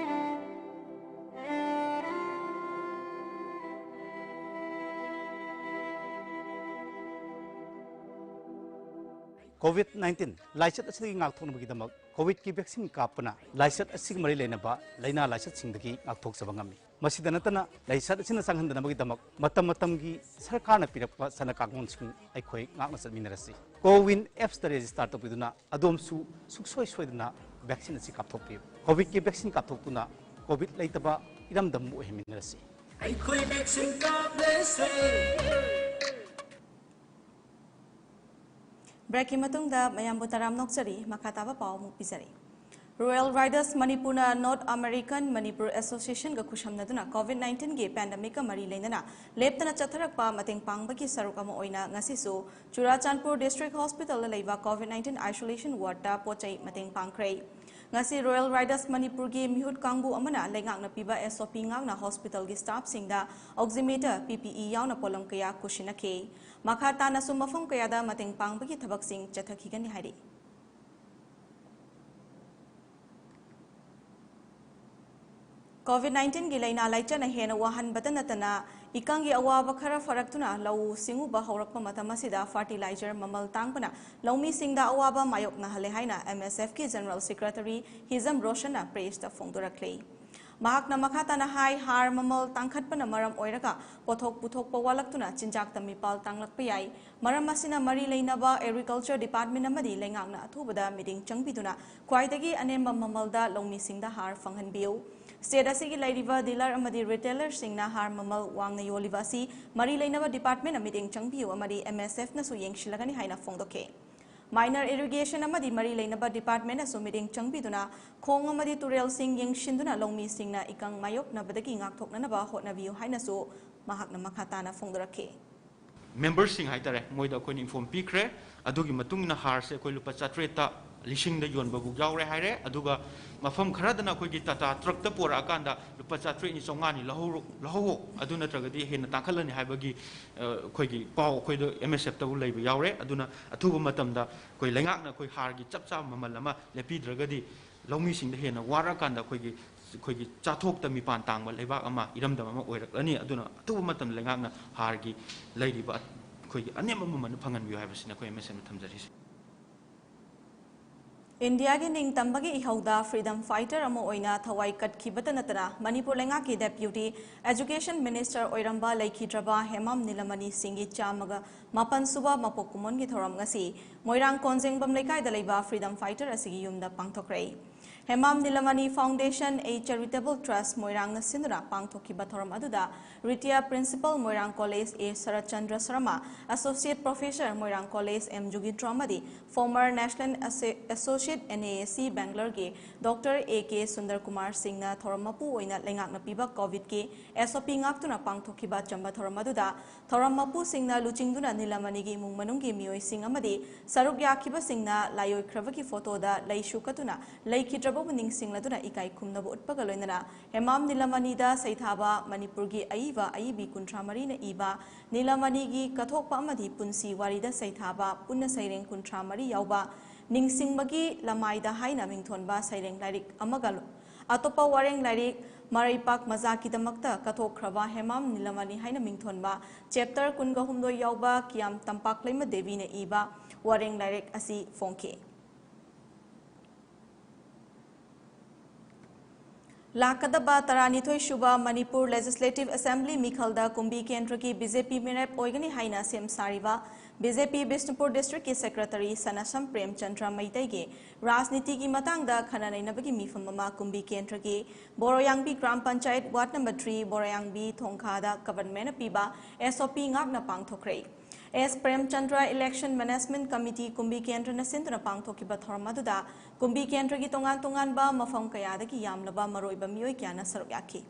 ꯀꯣꯚꯤꯗ ꯅꯥꯏꯟꯇꯤꯟ ꯂꯥꯏꯆꯠ ꯑꯁꯤꯗꯒꯤ ꯉꯥꯛꯊꯣꯛꯅꯕꯒꯤꯗꯃꯛ ꯀꯣꯚꯤꯗꯀꯤ ꯚꯦꯛꯁꯤꯟ ꯀꯥꯞꯄꯅ ꯂꯥꯏꯆꯠ ꯑꯁꯤꯒ ꯃꯔꯤ ꯂꯩꯅꯕ ꯂꯥꯏꯅꯥ ꯂꯥꯏꯆꯠꯁꯤꯡꯗꯒꯤ ꯉꯥꯛꯊꯣꯛꯆꯕ ꯉꯝꯃꯤ꯫ ꯃꯁꯤꯗ ꯅꯠꯇꯅ ꯂꯥꯏꯆꯠ ꯑꯁꯤꯅ ꯆꯪꯍꯟꯗꯅꯕꯒꯤꯗꯃꯛ ꯃꯇꯝ ꯃꯇꯝꯒꯤ ꯁꯔꯀꯥꯔꯅ ꯄꯤꯔꯛꯄ ꯆꯠꯅ ꯀꯥꯡꯂꯣꯟꯁꯤꯡ ꯑꯩꯈꯣꯏ ꯉꯥꯛꯅ ꯆꯠꯃꯤꯟꯅꯔꯁꯤ꯫ ꯀꯣꯋꯤꯟ ꯑꯦꯞꯁꯇ ꯔꯦꯖꯤꯁꯇꯥꯔ ꯇꯧꯕꯤꯗꯨꯅ ꯑꯗꯣꯝꯁꯨ ꯁꯨꯡꯁꯣꯏ ꯁꯣꯏꯗꯅ ꯚꯦꯛꯁꯤꯟ ꯑꯁꯤ ꯀꯥꯞꯊꯣꯛꯄꯤꯌꯨ꯫ ꯀꯣꯚꯤꯗꯀꯤ ꯚꯦꯛꯁꯤꯟ ꯀꯥꯞꯊꯣꯛꯇꯨꯅ ꯀꯣꯚꯤꯗ ꯂꯩꯇꯕ ꯏꯔꯝꯗꯝ ꯑꯃ ꯑꯣꯏꯍꯟꯃꯤꯟꯅꯔꯁꯤ꯫ ꯑꯩꯈꯣꯏ ꯚꯦꯛꯁꯤꯟ ꯀꯥꯞꯂꯁꯦ꯫ ꯕ꯭ꯔꯦꯛꯀꯤ ꯃꯇꯨꯡꯗ ꯃꯌꯥꯝꯕꯨ ꯇꯔꯥꯝꯅ ꯑꯣꯛꯆꯔꯤ꯫ ꯃꯈꯥ ꯇꯥꯕ ꯄꯥꯎ ꯑꯃꯨꯛ ꯄꯤꯖꯔꯤ꯫ ꯔꯣꯌꯦꯜ ꯔꯥꯏꯗꯔꯁ ꯃꯅꯤꯄꯨꯔꯅ ꯅꯣꯔꯠ ꯑꯃꯦꯔꯤꯀꯥꯟ ꯃꯅꯤꯄꯨꯔ ꯑꯦꯁꯣꯁꯤꯌꯦꯁꯟꯒ ꯈꯨꯠꯁꯝꯅꯗꯨꯅ ꯀꯣꯚꯤꯗ ꯅꯥꯏꯟꯇꯤꯟꯒꯤ ꯄꯦꯟꯗꯦꯃꯤꯛꯀ ꯃꯔꯤ ꯂꯩꯅꯅ ꯂꯦꯞꯇꯅ ꯆꯠꯊꯔꯛꯄ ꯃꯇꯦꯡ ꯄꯥꯡꯕꯒꯤ ꯁꯔꯨꯛ ꯑꯃ ꯑꯣꯏꯅ ꯉꯁꯤꯁꯨ ꯆꯨꯔꯥꯆꯥꯟꯄꯨꯔ ꯗꯤꯁꯇ꯭ꯔꯤꯛ ꯍꯣꯁꯄꯤꯇꯥꯜꯗ ꯂꯩꯕ ꯀꯣꯚꯤꯗ ꯅꯥꯏꯟꯇꯤꯟ ꯑꯥꯏꯁꯣꯂꯦꯁꯟ ꯋꯥꯔꯗꯇ ꯄꯣꯠ ꯆꯩ ꯃꯇꯦꯡ ꯄꯥꯡꯈ꯭ꯔꯦ꯫ ꯉꯁꯤ ꯔꯣꯌꯦꯜ ꯔꯥꯏꯗꯔꯁ ꯃꯅꯤꯄꯨꯔꯒꯤ ꯃꯤꯍꯨꯠ ꯀꯥꯡꯕꯨ ꯑꯃꯅ ꯂꯩꯉꯥꯛꯅ ꯄꯤꯕ ꯑꯦꯁ ꯑꯣ ꯄꯤ ꯉꯥꯛꯅ ꯍꯣꯁꯄꯤꯇꯥꯜꯒꯤ ꯁ꯭ꯇꯥꯐꯁꯤꯡꯗ ꯑꯣꯛꯁꯤꯃꯤꯇꯔ, ꯄꯤ ꯄꯤ ꯏ ꯌꯥꯎꯅ ꯄꯣꯠꯂꯝ ꯀꯌꯥ ꯈꯨꯠꯁꯤꯟꯅꯈꯤ꯫ ꯃꯈꯥ ꯇꯥꯅꯁꯨ ꯃꯐꯝ ꯀꯌꯥꯗ ꯃꯇꯦꯡ ꯄꯥꯡꯕꯒꯤ ꯊꯕꯛꯁꯤꯡ ꯆꯠꯊꯈꯤꯒꯅꯤ ꯍꯥꯏꯔꯤ꯫ ꯀꯣꯚꯤꯗ ꯅꯥꯏꯟꯇꯤꯟꯒꯤ ꯂꯥꯏꯅꯥ ꯂꯥꯏꯆꯠꯅ ꯍꯦꯟꯅ ꯋꯥꯍꯟꯕꯇ ꯅꯠꯇꯅ, ꯏꯀꯪꯒꯤ ꯑꯋꯥꯕ ꯈꯔ ꯐꯔꯛꯇꯨꯅ ꯂꯧꯎ ꯁꯤꯡꯎꯕ ꯍꯧꯔꯛꯄ ꯃꯇꯝ ꯑꯁꯤꯗ ꯐꯔꯇꯤꯂꯥꯏꯖꯔ ꯃꯃꯜ ꯇꯥꯡꯕꯅ ꯂꯧꯃꯤꯁꯤꯡꯗ ꯑꯋꯥꯕ ꯃꯥꯌꯣꯛꯅꯍꯜꯂꯦ ꯍꯥꯏꯅ ꯑꯦꯝ ꯑꯦꯁ ꯑꯦꯐꯀꯤ ꯖꯦꯅꯔꯦꯜ ꯁꯦꯀ꯭ꯔꯦꯇꯔꯤ ꯍꯤꯖꯝ ꯔꯣꯁꯟꯅ ꯄ꯭ꯔꯦꯁꯇ ꯐꯣꯡꯗꯣꯔꯛꯂꯤ꯫ ꯃꯍꯥꯛꯅ ꯃꯈꯥ ꯇꯥꯅ ꯍꯥꯏ, ꯍꯥꯔ ꯃꯃꯜ ꯇꯥꯡꯈꯠꯄꯅ ꯃꯔꯝ ꯑꯣꯏꯔꯒ ꯄꯣꯠꯊꯣꯛ ꯄꯨꯊꯣꯛꯄ ꯋꯥꯠꯂꯛꯇꯨꯅ ꯆꯤꯟꯖꯥꯛꯇ ꯃꯤꯄꯥꯜ ꯇꯥꯡꯂꯛꯄ ꯌꯥꯏ꯫ ꯃꯔꯝ ꯑꯁꯤꯅ ꯃꯔꯤ ꯂꯩꯅꯕ Agriculture Department ꯑꯃꯗꯤ ꯂꯩꯉꯥꯛꯅ ꯑꯊꯨꯕꯗ ꯃꯤꯠꯌꯦꯡ ꯆꯪꯕꯤꯗꯨꯅ ꯈ꯭ꯋꯥꯏꯗꯒꯤ ꯑꯅꯦꯝꯕ ꯃꯃꯜꯗ ꯂꯧꯃꯤꯁꯤꯡꯗ ꯍꯥꯔ ꯐꯪꯍꯟꯕꯤꯌꯨ꯫ State ꯑꯁꯤꯒꯤ ꯂꯩꯔꯤꯕ dealer ꯑꯃꯗꯤ retailerꯁꯤꯡꯅ ꯍꯥꯔ ꯃꯃꯜ ꯋꯥꯡꯅ ꯌꯣꯜꯂꯤꯕ ꯑꯁꯤ ꯃꯔꯤ ꯂꯩꯅꯕ departmentꯅ ꯃꯤꯠꯌꯦꯡ ꯆꯪꯕꯤꯌꯨ ꯑꯃꯗꯤ MSFꯅꯁꯨ ꯌꯦꯡꯁꯤꯜꯂꯒꯅꯤ ꯍꯥꯏꯅ ꯐꯣꯡꯗꯣꯛꯈꯤ꯫ Minor Irrigation ꯑꯃꯗꯤ ꯃꯔꯤ ꯂꯩꯅꯕ departmentꯅꯁꯨ ꯃꯤꯠꯌꯦꯡ ꯆꯪꯕꯤꯗꯨꯅ ꯈꯣꯡ ꯑꯃꯗꯤ ꯇꯨꯔꯦꯜꯁꯤꯡ ꯌꯦꯡꯁꯤꯟꯗꯨꯅ ꯂꯧꯃꯤꯁꯤꯡꯅ ꯏꯀꯪ ꯃꯥꯌꯣꯛꯅꯕꯗꯒꯤ ꯉꯥꯛꯊꯣꯛꯅꯅꯕ ꯍꯣꯠꯅꯕꯤꯌꯨ ꯍꯥꯏꯅꯁꯨ ꯃꯍꯥꯛꯅ ꯃꯈꯥ ꯇꯥꯅ ꯐꯣꯡꯗꯣꯔꯛꯈꯤ꯫ Memberꯁꯤꯡ ꯍꯥꯏꯇꯥꯔꯦ, ꯃꯣꯏꯗ ꯑꯩꯈꯣꯏꯅ inform ꯄꯤꯈ꯭ꯔꯦ꯫ ꯑꯗꯨꯒꯤ ꯃꯇꯨꯡ ꯏꯟꯅ ꯍꯥꯔꯁꯦ ꯑꯩꯈꯣꯏ ꯂꯨꯄꯥ ꯆꯥꯇ꯭ꯔꯦꯠꯇ ꯂꯤꯁꯤꯡꯗ ꯌꯣꯟꯕꯕꯨ ꯌꯥꯎꯔꯦ ꯍꯥꯏꯔꯦ꯫ ꯑꯗꯨꯒ ꯃꯐꯝ ꯈꯔꯗꯅ ꯑꯩꯈꯣꯏꯒꯤ Tata truckꯇ ꯄꯣꯔꯛꯑꯀꯥꯟꯗ ꯂꯨꯄꯥ ꯆꯥꯇ꯭ꯔꯦꯠꯅꯤ ꯆꯥꯝꯃꯉꯥꯅꯤ ꯂꯧꯍꯧꯔꯣ, ꯂꯧꯍꯧꯋꯣ, ꯑꯗꯨ ꯅꯠꯇ꯭ꯔꯒꯗꯤ ꯍꯦꯟꯅ ꯇꯥꯡꯈꯠꯂꯅꯤ ꯍꯥꯏꯕꯒꯤ ꯑ, ꯑꯩꯈꯣꯏꯒꯤ ꯄꯥꯎ ꯑꯩꯈꯣꯏꯗ MSFꯇꯕꯨ ꯂꯩꯕ ꯌꯥꯎꯔꯦ꯫ ꯑꯗꯨꯅ ꯑꯊꯨꯕ ꯃꯇꯝꯗ ꯑꯩꯈꯣꯏ ꯂꯩꯉꯥꯛꯅ ꯑꯩꯈꯣꯏ ꯍꯥꯔꯒꯤ ꯆꯞ ꯆꯥꯕ ꯃꯃꯜ ꯑꯃ ꯂꯦꯞꯄꯤꯗ꯭ꯔꯒꯗꯤ ꯂꯧꯃꯤꯁꯤꯡꯗ ꯍꯦꯟꯅ ꯋꯥꯔꯛꯑꯀꯥꯟꯗ ꯑꯩꯈꯣꯏꯒꯤ ꯑꯩꯈꯣꯏꯒꯤ ꯆꯥꯊꯣꯛꯇ ꯃꯤꯄꯥꯟ ꯇꯥꯡꯕ ꯂꯩꯕꯥꯛ ꯑꯃ, ꯏꯔꯝꯗꯝ ꯑꯃ ꯑꯣꯏꯔꯛꯂꯅꯤ꯫ ꯑꯗꯨꯅ ꯑꯊꯨꯕ ꯃꯇꯝꯗ ꯂꯩꯉꯥꯛꯅ ꯍꯥꯔꯒꯤ ꯂꯩꯔꯤꯕ ꯑꯩꯈꯣꯏꯒꯤ ꯑꯅꯦꯝꯕ ꯃꯃꯜꯗꯨ ꯐꯪꯍꯟꯕꯤꯌꯨ ꯍꯥꯏꯕꯁꯤꯅ ꯑꯩꯈꯣꯏ MSFꯅ ꯊꯝꯖꯔꯤꯁꯦ꯫ ꯏꯟꯗꯤꯌꯥꯒꯤ ꯅꯤꯡꯇꯝꯕꯒꯤ ꯏꯍꯧꯗ freedom fighter ꯑꯃ ꯑꯣꯏꯅ ꯊꯋꯥꯏ ꯀꯠꯈꯤꯕꯇ ꯅꯠꯇꯅ ꯃꯅꯤꯄꯨꯔ ꯂꯩꯉꯥꯛꯀꯤ Deputy Education Minister ꯑꯣꯏꯔꯝꯕ ꯂꯩꯈꯤꯗ꯭ꯔꯕ ꯍꯦꯃꯥꯝ ꯅꯤꯂꯃꯅꯤ ꯁꯤꯡꯒꯤ ꯆꯥꯝꯃꯒ ꯃꯥꯄꯟ ꯁꯨꯕ ꯃꯄꯣꯛ ꯀꯨꯝꯑꯣꯟꯒꯤ ꯊꯧꯔꯝ ꯉꯁꯤ ꯃꯣꯏꯔꯥꯡ ꯀꯣꯟꯖꯦꯡꯕꯝ ꯂꯩꯀꯥꯏꯗ ꯂꯩꯕ freedom fighter ꯑꯁꯤꯒꯤ ꯌꯨꯝꯗ ꯄꯥꯡꯊꯣꯛꯈ꯭ꯔꯦ꯫ Hemam ꯅꯤꯂꯃꯅꯤ Foundation, a charitable trust, ꯃꯣꯏꯔꯥꯡꯅ ꯁꯤꯟꯗꯨꯅ ꯄꯥꯡꯊꯣꯛꯈꯤꯕ ꯊꯧꯔꯝ ꯑꯗꯨꯗ Retired Principal Moirang College A Saratchandra Sharma, Associate Professor Moirang College M ꯖꯨꯒꯤꯟꯗ꯭ꯔꯣ ꯑꯃꯗꯤ former National Asso-, Associate NAAC Bangaloreꯒꯤ Doctor A K Sundar Kumar ꯁꯤꯡꯅ ꯊꯧꯔꯝ ꯃꯄꯨ ꯑꯣꯏꯅ ꯂꯩꯉꯥꯛꯅ ꯄꯤꯕ COVIDꯀꯤ SOP ꯉꯥꯛꯇꯨꯅ ꯄꯥꯡꯊꯣꯛꯈꯤꯕ ꯆꯝꯕ ꯊꯧꯔꯝ ꯑꯗꯨꯗ ꯊꯧꯔꯝ ꯃꯄꯨꯁꯤꯡꯅ ꯂꯨꯆꯤꯡꯗꯨꯅ ꯅꯤꯂꯃꯅꯤꯒꯤ ꯏꯃꯨꯡ ꯃꯅꯨꯡꯒꯤ ꯃꯤꯑꯣꯏꯁꯤꯡ ꯑꯃꯗꯤ ꯁꯔꯨꯛ ꯌꯥꯈꯤꯕꯁꯤꯡꯅ ꯂꯥꯏꯑꯣꯏꯈ꯭ꯔꯕꯒꯤ ꯐꯣꯇꯣꯗ ꯂꯩꯁꯨ ꯀꯠꯇꯨꯅ ꯂꯩꯈꯤꯗ꯭ꯔꯕꯕꯨ ꯅꯤꯡꯁꯤꯡꯂꯗꯨꯅ ꯏꯀꯥꯏ ꯈꯨꯝꯅꯕ ꯎꯠꯄꯒ ꯂꯣꯏꯅꯅ ꯍꯦꯃꯥꯝ ꯅꯤꯂꯃꯅꯤꯗ ꯁꯩꯊꯥꯕ ꯃꯅꯤꯄꯨꯔꯒꯤ ꯑꯏꯕ ꯑꯏꯕꯤ ꯀꯨꯟꯊ꯭ꯔꯥ ꯃꯔꯤꯅ ꯏꯕ ꯅꯤꯂꯃꯅꯤꯒꯤ ꯀꯠꯊꯣꯛꯄ ꯑꯃꯗꯤ ꯄꯨꯟꯁꯤ ꯋꯥꯔꯤꯗ ꯁꯩꯊꯥꯕ ꯄꯨꯟꯅ ꯁꯩꯔꯦꯡ ꯀꯨꯟꯊ꯭ꯔꯥ ꯃꯔꯤ ꯌꯥꯎꯕ ꯅꯤꯡꯁꯤꯡꯕꯒꯤ ꯂꯃꯥꯏꯗ ꯍꯥꯏꯅ ꯃꯤꯡꯊꯣꯟꯕ ꯁꯩꯔꯦꯡ ꯂꯥꯏꯔꯤꯛ ꯑꯃꯒ ꯑꯇꯣꯞꯄ ꯋꯥꯔꯦꯡ ꯂꯥꯏꯔꯤꯛ ꯃꯔꯩꯄꯥꯛ ꯃꯖꯥꯀꯤꯗꯃꯛꯇ ꯀꯠꯊꯣꯛꯈ꯭ꯔꯕ ꯍꯦꯃꯥꯝ ꯅꯤꯂꯃꯅꯤ ꯍꯥꯏꯅ ꯃꯤꯡꯊꯣꯟꯕ chapter ꯀꯨꯟꯒ ꯍꯨꯝꯗꯣꯏ ꯌꯥꯎꯕ ꯀꯤꯌꯥꯝ ꯇꯝꯄꯥꯛꯂꯩꯃ ꯗꯦꯕꯤꯅ ꯏꯕ ꯋꯥꯔꯦꯡ ꯂꯥꯏꯔꯤꯛ ꯑꯁꯤ ꯐꯣꯡꯈꯤ꯫ ꯂꯥꯛꯀꯗꯕ ꯇꯔꯥꯅꯤꯊꯣꯏ ꯁꯨꯕ ꯃꯅꯤꯄꯨꯔ ꯂꯦꯖꯤꯁꯂꯦꯇꯤꯚ ꯑꯦꯁꯦꯝꯕ꯭ꯂꯤ ꯃꯤꯈꯜꯗ ꯀꯨꯝꯕꯤ ꯀꯦꯟꯗ꯭ꯔꯒꯤ ꯕꯤ ꯖꯦ ꯄꯤ ꯃꯤꯔꯦꯞ ꯑꯣꯏꯒꯅꯤ ꯍꯥꯏꯅ ꯁꯦꯝ ꯁꯥꯔꯤꯕ ꯕꯤ ꯖꯦ ꯄꯤ ꯕꯤꯁꯅꯨꯄꯨꯔ ꯗꯤꯁꯇ꯭ꯔꯤꯛꯀꯤ ꯁꯦꯀ꯭ꯔꯦꯇꯔꯤ ꯁꯅꯥꯁꯝ ꯄ꯭ꯔꯦꯝꯆꯟꯗ꯭ꯔ ꯃꯩꯇꯩꯒꯤ ꯔꯥꯖꯅꯤꯇꯤꯒꯤ ꯃꯇꯥꯡꯗ ꯈꯟꯅ ꯅꯩꯅꯕꯒꯤ ꯃꯤꯐꯝ ꯑꯃ ꯀꯨꯝꯕꯤ ꯀꯦꯟꯗ꯭ꯔꯒꯤ ꯕꯣꯔꯣꯌꯥꯡꯕꯤ ꯒ꯭ꯔꯥꯝ panchayat ward number three Boroyangbi ꯊꯣꯡꯈꯥꯗ ꯒꯚꯔꯟꯃꯦꯟꯠꯅ ꯄꯤꯕ ꯑꯦꯁ ꯑꯣ ꯄꯤ ꯉꯥꯛꯅ ꯄꯥꯡꯊꯣꯛꯈ꯭ꯔꯦ꯫ S Premchandra election management committee Kumbi ꯀꯦꯟꯗ꯭ꯔꯅ ꯁꯤꯟꯗꯨꯅ ꯄꯥꯡꯊꯣꯛꯈꯤꯕ ꯊꯧꯔꯝ ꯑꯗꯨꯗ ꯀꯨꯝꯕꯤ ꯀꯦꯟꯗ꯭ꯔꯒꯤ ꯇꯣꯉꯥꯟ ꯇꯣꯉꯥꯟꯕ ꯃꯐꯝ ꯀꯌꯥꯗꯒꯤ ꯌꯥꯝꯂꯕ ꯃꯔꯨꯑꯣꯏꯕ ꯃꯤꯑꯣꯏ ꯀꯌꯥꯅ ꯁꯔꯨꯛ ꯌꯥꯈꯤ꯫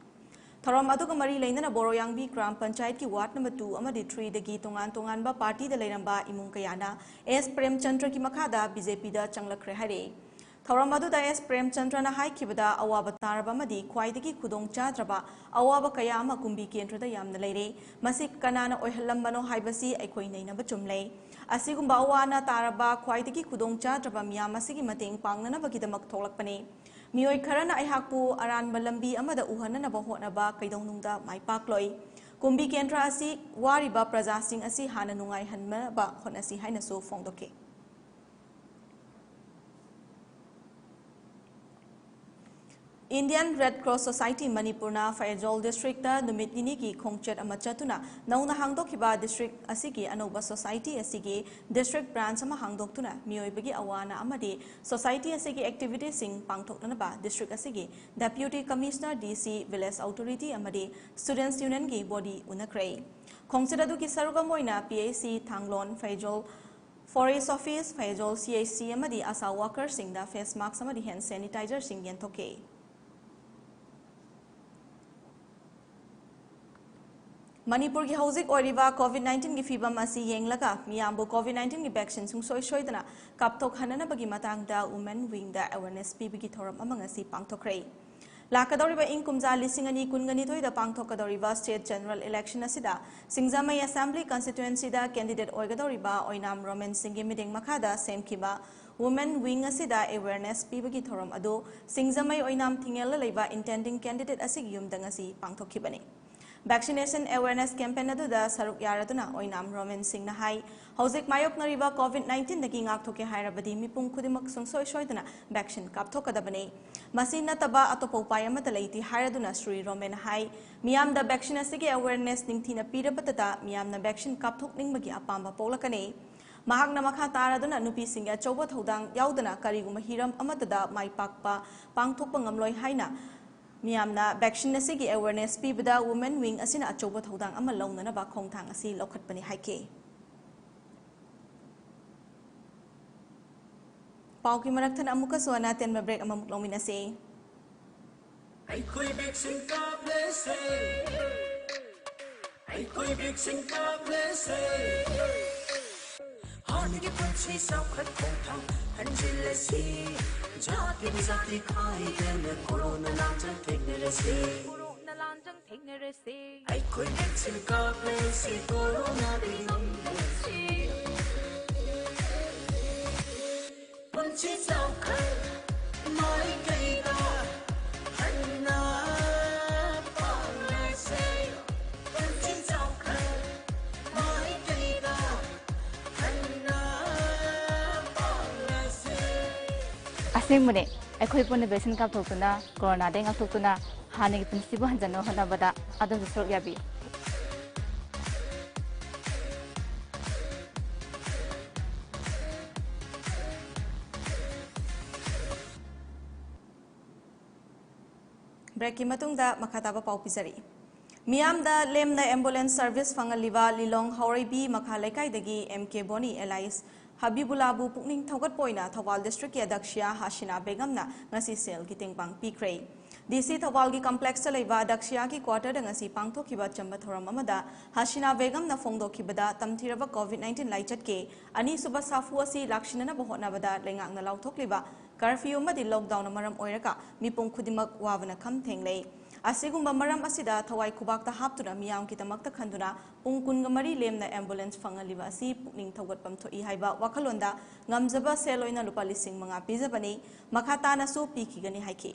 ꯊꯧꯔꯝ ꯑꯗꯨꯒ ꯃꯔꯤ ꯂꯩꯅꯅ ꯕꯣꯔꯣꯌꯥꯡꯕꯤ ꯒ꯭ꯔꯥꯝ ꯄꯟꯆꯥꯌꯠꯀꯤ ꯋꯥꯔꯗ ꯅꯝꯕꯔ ꯇꯨ ꯑꯃꯗꯤ ꯊ꯭ꯔꯤꯗꯒꯤ ꯇꯣꯉꯥꯟ ꯇꯣꯉꯥꯟꯕ ꯄꯥꯔꯇꯤꯗ ꯂꯩꯔꯝꯕ ꯏꯃꯨꯡ ꯀꯌꯥꯅ ꯑꯦꯁ ꯄ꯭ꯔꯦꯝꯆꯟꯗ꯭ꯔꯒꯤ ꯃꯈꯥꯗ ꯕꯤ ꯖꯦ ꯄꯤꯗ ꯆꯪꯂꯛꯈ꯭ꯔꯦ ꯍꯥꯏꯔꯛꯏ꯫ ꯊꯧꯔꯝ ꯑꯗꯨꯗ ꯑꯦꯁ ꯄ꯭ꯔꯦꯝꯆꯟꯗ꯭ꯔꯅ ꯍꯥꯏꯈꯤꯕꯗ, ꯑꯋꯥꯕ ꯇꯥꯔꯕ ꯑꯃꯗꯤ ꯈ꯭ꯋꯥꯏꯗꯒꯤ ꯈꯨꯗꯣꯡ ꯆꯥꯗ꯭ꯔꯕ ꯑꯋꯥꯕ ꯀꯌꯥ ꯑꯃ ꯀꯨꯝꯕꯤ ꯀꯦꯟꯗ꯭ꯔꯗ ꯌꯥꯝꯅ ꯂꯩꯔꯦ꯫ ꯃꯁꯤ ꯀꯅꯥꯅ ꯑꯣꯏꯍꯜꯂꯝꯕꯅꯣ ꯍꯥꯏꯕꯁꯤ ꯑꯩꯈꯣꯏ ꯅꯩꯅꯕ ꯆꯨꯝꯂꯦ꯫ ꯑꯁꯤꯒꯨꯝꯕ ꯑꯋꯥ ꯑꯅꯥ ꯇꯥꯔꯕ ꯈ꯭ꯋꯥꯏꯗꯒꯤ ꯈꯨꯗꯣꯡ ꯆꯥꯗ꯭ꯔꯕ ꯃꯤꯌꯥꯝ ꯑꯁꯤꯒꯤ ꯃꯇꯦꯡ ꯄꯥꯡꯅꯅꯕꯒꯤꯗꯃꯛ ꯊꯣꯛꯂꯛꯄꯅꯤ꯫ ꯃꯤꯑꯣꯏ ꯈꯔꯅ ꯑꯩꯍꯥꯛꯄꯨ ꯑꯔꯥꯟꯕ ꯂꯝꯕꯤ ꯑꯃꯗ ꯎꯍꯟꯅꯅꯕ ꯍꯣꯠꯅꯕ ꯀꯩꯗꯧꯅꯨꯡꯗ ꯃꯥꯏ ꯄꯥꯛꯂꯣꯏ꯫ ꯀꯨꯝꯕꯤ ꯀꯦꯟꯗ꯭ꯔ ꯑꯁꯤ ꯋꯥꯔꯤꯕ ꯄ꯭ꯔꯖꯥꯁꯤꯡ ꯑꯁꯤ ꯍꯥꯟꯅ ꯅꯨꯡꯉꯥꯏꯍꯟꯅꯕ ꯍꯣꯠꯅꯁꯤ ꯍꯥꯏꯅꯁꯨ ꯐꯣꯡꯗꯣꯛꯈꯤ꯫ Indian Red Cross Society ꯃꯅꯤꯄꯨꯔꯅ ꯐꯩꯖꯣꯜ ꯗꯤꯁꯇ꯭ꯔꯤꯛꯇ ꯅꯨꯃꯤꯠ ꯅꯤꯅꯤꯒꯤ ꯈꯣꯡꯆꯠ ꯑꯃ ꯆꯠꯇꯨꯅ ꯅꯧꯅ ꯍꯥꯡꯗꯣꯛꯈꯤꯕ ꯗꯤꯁꯇ꯭ꯔꯤꯛ ꯑꯁꯤꯒꯤ ꯑꯅꯧꯕ ꯁꯣꯁꯥꯏꯇꯤ ꯑꯁꯤꯒꯤ ꯗꯤꯁꯇ꯭ꯔꯤꯛ ꯕ꯭ꯔꯥꯟꯆ ꯑꯃ ꯍꯥꯡꯗꯣꯛꯇꯨꯅ ꯃꯤꯑꯣꯏꯕꯒꯤ ꯑꯋꯥ ꯑꯅꯥ ꯑꯃꯗꯤ ꯁꯣꯁꯥꯏꯇꯤ ꯑꯁꯤꯒꯤ ꯑꯦꯛꯇꯤꯚꯤꯇꯤꯁꯤꯡ ꯄꯥꯡꯊꯣꯛꯅꯅꯕ ꯗꯤꯁꯇ꯭ꯔꯤꯛ ꯑꯁꯤꯒꯤ ꯗꯦꯄ꯭ꯌꯨꯇꯤ ꯀꯃꯤꯁꯅꯔ, ꯗꯤ ꯁꯤ, ꯚꯤꯂꯦꯖ ꯑꯣꯊꯣꯔꯤꯇꯤ ꯑꯃꯗꯤ ꯁ꯭ꯇꯨꯗꯦꯟꯠꯁ ꯌꯨꯅꯤꯌꯟꯒꯤ ꯕꯣꯗꯤ ꯎꯅꯈ꯭ꯔꯦ꯫ ꯈꯣꯡꯆꯠ ꯑꯗꯨꯒꯤ ꯁꯔꯨꯛ ꯑꯃ ꯑꯣꯏꯅ P H C ꯊꯥꯡꯂꯣꯟ, ꯐꯩꯖꯣꯜ forest office, ꯐꯩꯖꯣꯜ ꯁꯤ ꯑꯩꯆ ꯁꯤ ꯑꯃꯗꯤ ꯑꯁꯥ ꯋꯥꯀꯔꯁꯤꯡꯗ ꯐꯦꯁ ꯃꯥꯛꯁ ꯑꯃꯗꯤ ꯍꯦꯟ ꯁꯦꯅꯤꯇꯥꯏꯖꯔꯁꯤꯡ ꯌꯦꯟꯊꯣꯛꯈꯤ꯫ ꯃꯅꯤꯄꯨꯔꯒꯤ ꯍꯧꯖꯤꯛ ꯑꯣꯏꯔꯤꯕ ꯀꯣꯚꯤꯗ ꯅꯥꯏꯟꯇꯤꯟꯒꯤ ꯐꯤꯕꯝ ꯑꯁꯤ ꯌꯦꯡꯂꯒ ꯃꯤꯌꯥꯝꯕꯨ ꯀꯣꯚꯤꯗ ꯅꯥꯏꯟꯇꯤꯟꯒꯤ ꯚꯦꯛꯁꯤꯟ ꯁꯨꯡꯁꯣꯏ ꯁꯣꯏꯗꯅ ꯀꯥꯞꯊꯣꯛꯍꯟꯅꯅꯕꯒꯤ ꯃꯇꯥꯡꯗ ꯋꯨꯃꯦꯟ ꯋꯤꯡꯗ ꯑꯦꯋꯦꯔꯅꯦꯁ ꯄꯤꯕꯒꯤ ꯊꯧꯔꯝ ꯑꯃ ꯉꯁꯤ ꯄꯥꯡꯊꯣꯛꯈ꯭ꯔꯦ꯫ ꯂꯥꯛꯀꯗꯧꯔꯤꯕ ꯏꯪ ꯀꯨꯝꯖꯥ ꯂꯤꯁꯤꯡ ꯑꯅꯤ ꯀꯨꯟꯒ ꯅꯤꯊꯣꯏꯗ ꯄꯥꯡꯊꯣꯛꯀꯗꯧꯔꯤꯕ ꯁ꯭ꯇꯦꯠ ꯖꯦꯅꯔꯦꯜ ꯏꯂꯦꯛꯁꯟ ꯑꯁꯤꯗ ꯁꯤꯡꯖꯃꯩ ꯑꯦꯁꯦꯝꯕ꯭ꯂꯤ ꯀꯟꯁꯇꯤꯇ꯭ꯋꯦꯟꯁꯤꯗ ꯀꯦꯟꯗꯤꯗꯦꯠ ꯑꯣꯏꯒꯗꯧꯔꯤꯕ ꯑꯣꯏꯅꯥꯝ ꯔꯣꯃꯦꯟ ꯁꯤꯡꯒꯤ ꯃꯤꯠꯌꯦꯡ ꯃꯈꯥꯗ ꯁꯦꯝꯈꯤꯕ ꯋꯨꯃꯦꯟ ꯋꯤꯡ ꯑꯁꯤꯗ ꯑꯦꯋꯦꯔꯅꯦꯁ ꯄꯤꯕꯒꯤ ꯊꯧꯔꯝ ꯑꯗꯨ ꯁꯤꯡꯖꯃꯩ ꯑꯣꯏꯅꯥꯝ ꯊꯤꯡꯉꯦꯜꯗ ꯂꯩꯕ ꯏꯟꯇꯦꯟꯗꯤꯡ ꯀꯦꯟꯗꯤꯗꯦꯠ ꯑꯁꯤꯒꯤ ꯌꯨꯝꯗ ꯉꯁꯤ ꯄꯥꯡꯊꯣꯛꯈꯤꯕꯅꯤ꯫ Vaccination awareness campaign ꯑꯗꯨꯗ ꯁꯔꯨꯛ ꯌꯥꯔꯗꯨꯅ ꯑꯣꯏꯅꯥꯝ ꯔꯣꯃꯦꯟ ꯁꯤꯡꯅ ꯍꯥꯏ, ꯍꯧꯖꯤꯛ ꯃꯥꯌꯣꯛꯅꯔꯤꯕ COVID nineteenꯗꯒꯤ ꯉꯥꯛꯊꯣꯛꯀꯦ ꯍꯥꯏꯔꯕꯗꯤ ꯃꯤꯄꯨꯝ ꯈꯨꯗꯤꯡꯃꯛ ꯁꯨꯡꯁꯣꯏ ꯁꯣꯏꯗꯅ vaccine ꯀꯥꯞꯊꯣꯛꯀꯗꯕꯅꯤ꯫ ꯃꯁꯤ ꯅꯠꯇꯕ ꯑꯇꯣꯞꯄ ꯎꯄꯥꯏ ꯑꯃꯠꯇ ꯂꯩꯇꯦ ꯍꯥꯏꯔꯗꯨꯅ ꯁ꯭ꯔꯤ ꯔꯣꯃꯦꯟ ꯍꯥꯏ, ꯃꯤꯌꯥꯝꯗ vaccine ꯑꯁꯤꯒꯤ awareness ꯅꯤꯡꯊꯤꯅ ꯄꯤꯔꯕꯇꯗ ꯃꯤꯌꯥꯝꯅ vaccine ꯀꯥꯞꯊꯣꯛꯅꯤꯡꯕꯒꯤ ꯑꯄꯥꯝꯕ ꯄꯣꯛꯂꯛꯀꯅꯤ꯫ ꯃꯍꯥꯛꯅ ꯃꯈꯥ ꯇꯥꯔꯗꯨꯅ ꯅꯨꯄꯤꯁꯤꯡꯒꯤ ꯑꯆꯧꯕ ꯊꯧꯗꯥꯡ ꯌꯥꯎꯗꯅ ꯀꯔꯤꯒꯨꯝꯕ ꯍꯤꯔꯝ ꯑꯃꯠꯇꯗ ꯃꯥꯏ ꯄꯥꯛꯄ ꯄꯥꯡꯊꯣꯛꯄ ꯉꯝꯂꯣꯏ ꯍꯥꯏꯅ ꯃꯤꯌꯥꯝꯅ vaccine ꯑꯁꯤꯒꯤ awareness ꯄꯤꯕꯗ Women Wing ꯑꯁꯤꯅ ꯑꯆꯧꯕ ꯊꯧꯗꯥꯡ ꯑꯃ ꯂꯧꯅꯅꯕ ꯈꯣꯡꯊꯥꯡ ꯑꯁꯤ ꯂꯧꯈꯠꯄꯅꯤ ꯍꯥꯏꯈꯤ꯫ ꯄꯥꯎꯒꯤ ꯃꯔꯛ ꯊꯠꯅ ꯑꯃꯨꯛꯀꯁꯨ ꯑꯅꯥ ꯇꯦꯟꯕ break ꯑꯃꯃꯨꯛ ꯂꯧꯃꯤꯟꯅꯁꯤ꯫ ꯑꯩꯈꯣꯏ vaccine ꯀꯥꯞꯂꯁꯦ, ꯑꯩꯈꯣꯏ vaccine ꯀꯥꯞꯂꯁꯦ꯫ ꯍꯥꯟꯅꯒꯤ ꯄꯨꯟꯁꯤ ꯆꯥꯎꯈꯠ ꯈꯣꯡꯊꯥꯡ ꯍꯟꯖꯤꯜꯂꯁꯤ, ꯖꯥꯇꯤ ꯖꯥꯇꯤ ꯈꯥꯏꯗꯅ ꯀꯣꯔꯣꯅꯥ ꯂꯥꯟꯖꯪ ꯊꯦꯡꯅꯔꯁꯤ꯫ ꯀꯣꯔꯣꯅꯥ ꯂꯥꯟꯖꯪ ꯊꯦꯡꯅꯔꯁꯤ꯫ ꯑꯩꯈꯣꯏ vaccine ꯀꯥꯞꯂꯁꯤ, ꯀꯣꯔꯣꯅꯥꯗꯒꯤ ꯉꯝꯂꯁꯤ꯫ ꯄꯨꯟꯁꯤ ꯆꯥꯎꯈꯠ ꯃꯥꯏꯀꯩꯗ ꯍꯟꯅ ꯄꯥꯡꯂꯁꯦ꯫ ꯄꯨꯟꯁꯤ ꯆꯥꯎꯈꯠ ꯃꯥꯏꯀꯩꯗ ꯍꯟꯅ ꯄꯥꯡꯂꯁꯦ꯫ ꯑꯁꯦꯡꯕꯅꯦ, ꯑꯩꯈꯣꯏ ꯄꯨꯟꯅ vaccine ꯀꯥꯞꯊꯣꯛꯇꯨꯅ ꯀꯣꯔꯣꯅꯥꯗꯒꯤ ꯉꯥꯛꯊꯣꯛꯇꯨꯅ ꯍꯥꯟꯅꯒꯤ ꯄꯨꯟꯁꯤꯕꯨ ꯍꯟꯖꯟꯅꯕ ꯍꯣꯠꯅꯕꯗ ꯑꯗꯣꯝꯁꯨ ꯁꯔꯨꯛ ꯌꯥꯕꯤꯌꯨ꯫ Breakꯀꯤ ꯃꯇꯨꯡꯗ ꯃꯈꯥ ꯇꯥꯕ ꯄꯥꯎ ꯄꯤꯖꯔꯤ꯫ ꯃꯤꯌꯥꯝꯗ ꯂꯦꯝꯅ ambulance service ꯐꯪꯍꯜꯂꯤꯕ ꯂꯤꯂꯣꯡ ꯍꯥꯎꯔꯩꯕꯤ ꯃꯈꯥ ꯂꯩꯀꯥꯏꯗꯒꯤ M K Boni alias ꯍꯕꯤꯕꯨꯂꯥꯕꯨ ꯄꯨꯛꯅꯤꯡ ꯊꯧꯒꯠꯄ ꯑꯣꯏꯅ ꯊꯧꯕꯥꯜ districtꯀꯤ ꯑꯗꯛꯁꯤꯌꯥ ꯍꯥꯁꯤꯅꯥ ꯕꯦꯒꯝꯅ ꯉꯁꯤ ꯁꯦꯜꯒꯤ ꯇꯦꯡꯕꯥꯡ ꯄꯤꯈ꯭ꯔꯦ꯫ DC ꯊꯧꯕꯥꯜꯒꯤ complexꯇ ꯂꯩꯕ ꯑꯗꯛꯁꯤꯌꯥꯒꯤ quarterꯗ ꯉꯁꯤ ꯄꯥꯡꯊꯣꯛꯈꯤꯕ ꯑꯆꯝꯕ ꯊꯧꯔꯝ ꯑꯃꯗ ꯍꯥꯁꯤꯅꯥ ꯕꯦꯒꯝꯅ ꯐꯣꯡꯗꯣꯛꯈꯤꯕꯗ, ꯇꯝꯊꯤꯔꯕ COVID nineteen ꯂꯥꯏꯆꯠꯀꯤ ꯑꯅꯤꯁꯨꯕ ꯁꯥꯐꯨ ꯑꯁꯤ ꯂꯥꯛꯁꯤꯟꯅꯅꯕ ꯍꯣꯠꯅꯕꯗ ꯂꯩꯉꯥꯛꯅ ꯂꯥꯎꯊꯣꯛꯂꯤꯕ curfew ꯑꯃꯗꯤ lockdownꯅ ꯃꯔꯝ ꯑꯣꯏꯔꯒ ꯃꯤꯄꯨꯝ ꯈꯨꯗꯤꯡꯃꯛ ꯋꯥꯕꯅ ꯈꯝ ꯊꯦꯡꯂꯦ꯫ ꯑꯁꯤꯒꯨꯝꯕ ꯃꯔꯝ ꯑꯁꯤꯗ ꯊꯋꯥꯏ ꯈꯨꯕꯥꯛꯇ ꯍꯥꯞꯇꯨꯅ ꯃꯤꯌꯥꯝꯒꯤꯗꯃꯛꯇ ꯈꯟꯗꯨꯅ ꯄꯨꯡ ꯀꯨꯟꯒ ꯃꯔꯤ ꯂꯦꯝꯅ ambulance ꯐꯪꯍꯜꯂꯤꯕ ꯑꯁꯤ ꯄꯨꯛꯅꯤꯡ ꯊꯧꯒꯠꯐꯝ ꯊꯣꯛꯏ ꯍꯥꯏꯕ ꯋꯥꯈꯜꯂꯣꯟꯗ ꯉꯝꯖꯕ ꯁꯦꯜ ꯑꯣꯏꯅ ꯂꯨꯄꯥ ꯂꯤꯁꯤꯡ ꯃꯉꯥ ꯄꯤꯖꯕꯅꯤ, ꯃꯈꯥ ꯇꯥꯅꯁꯨ ꯄꯤꯈꯤꯒꯅꯤ ꯍꯥꯏꯈꯤ꯫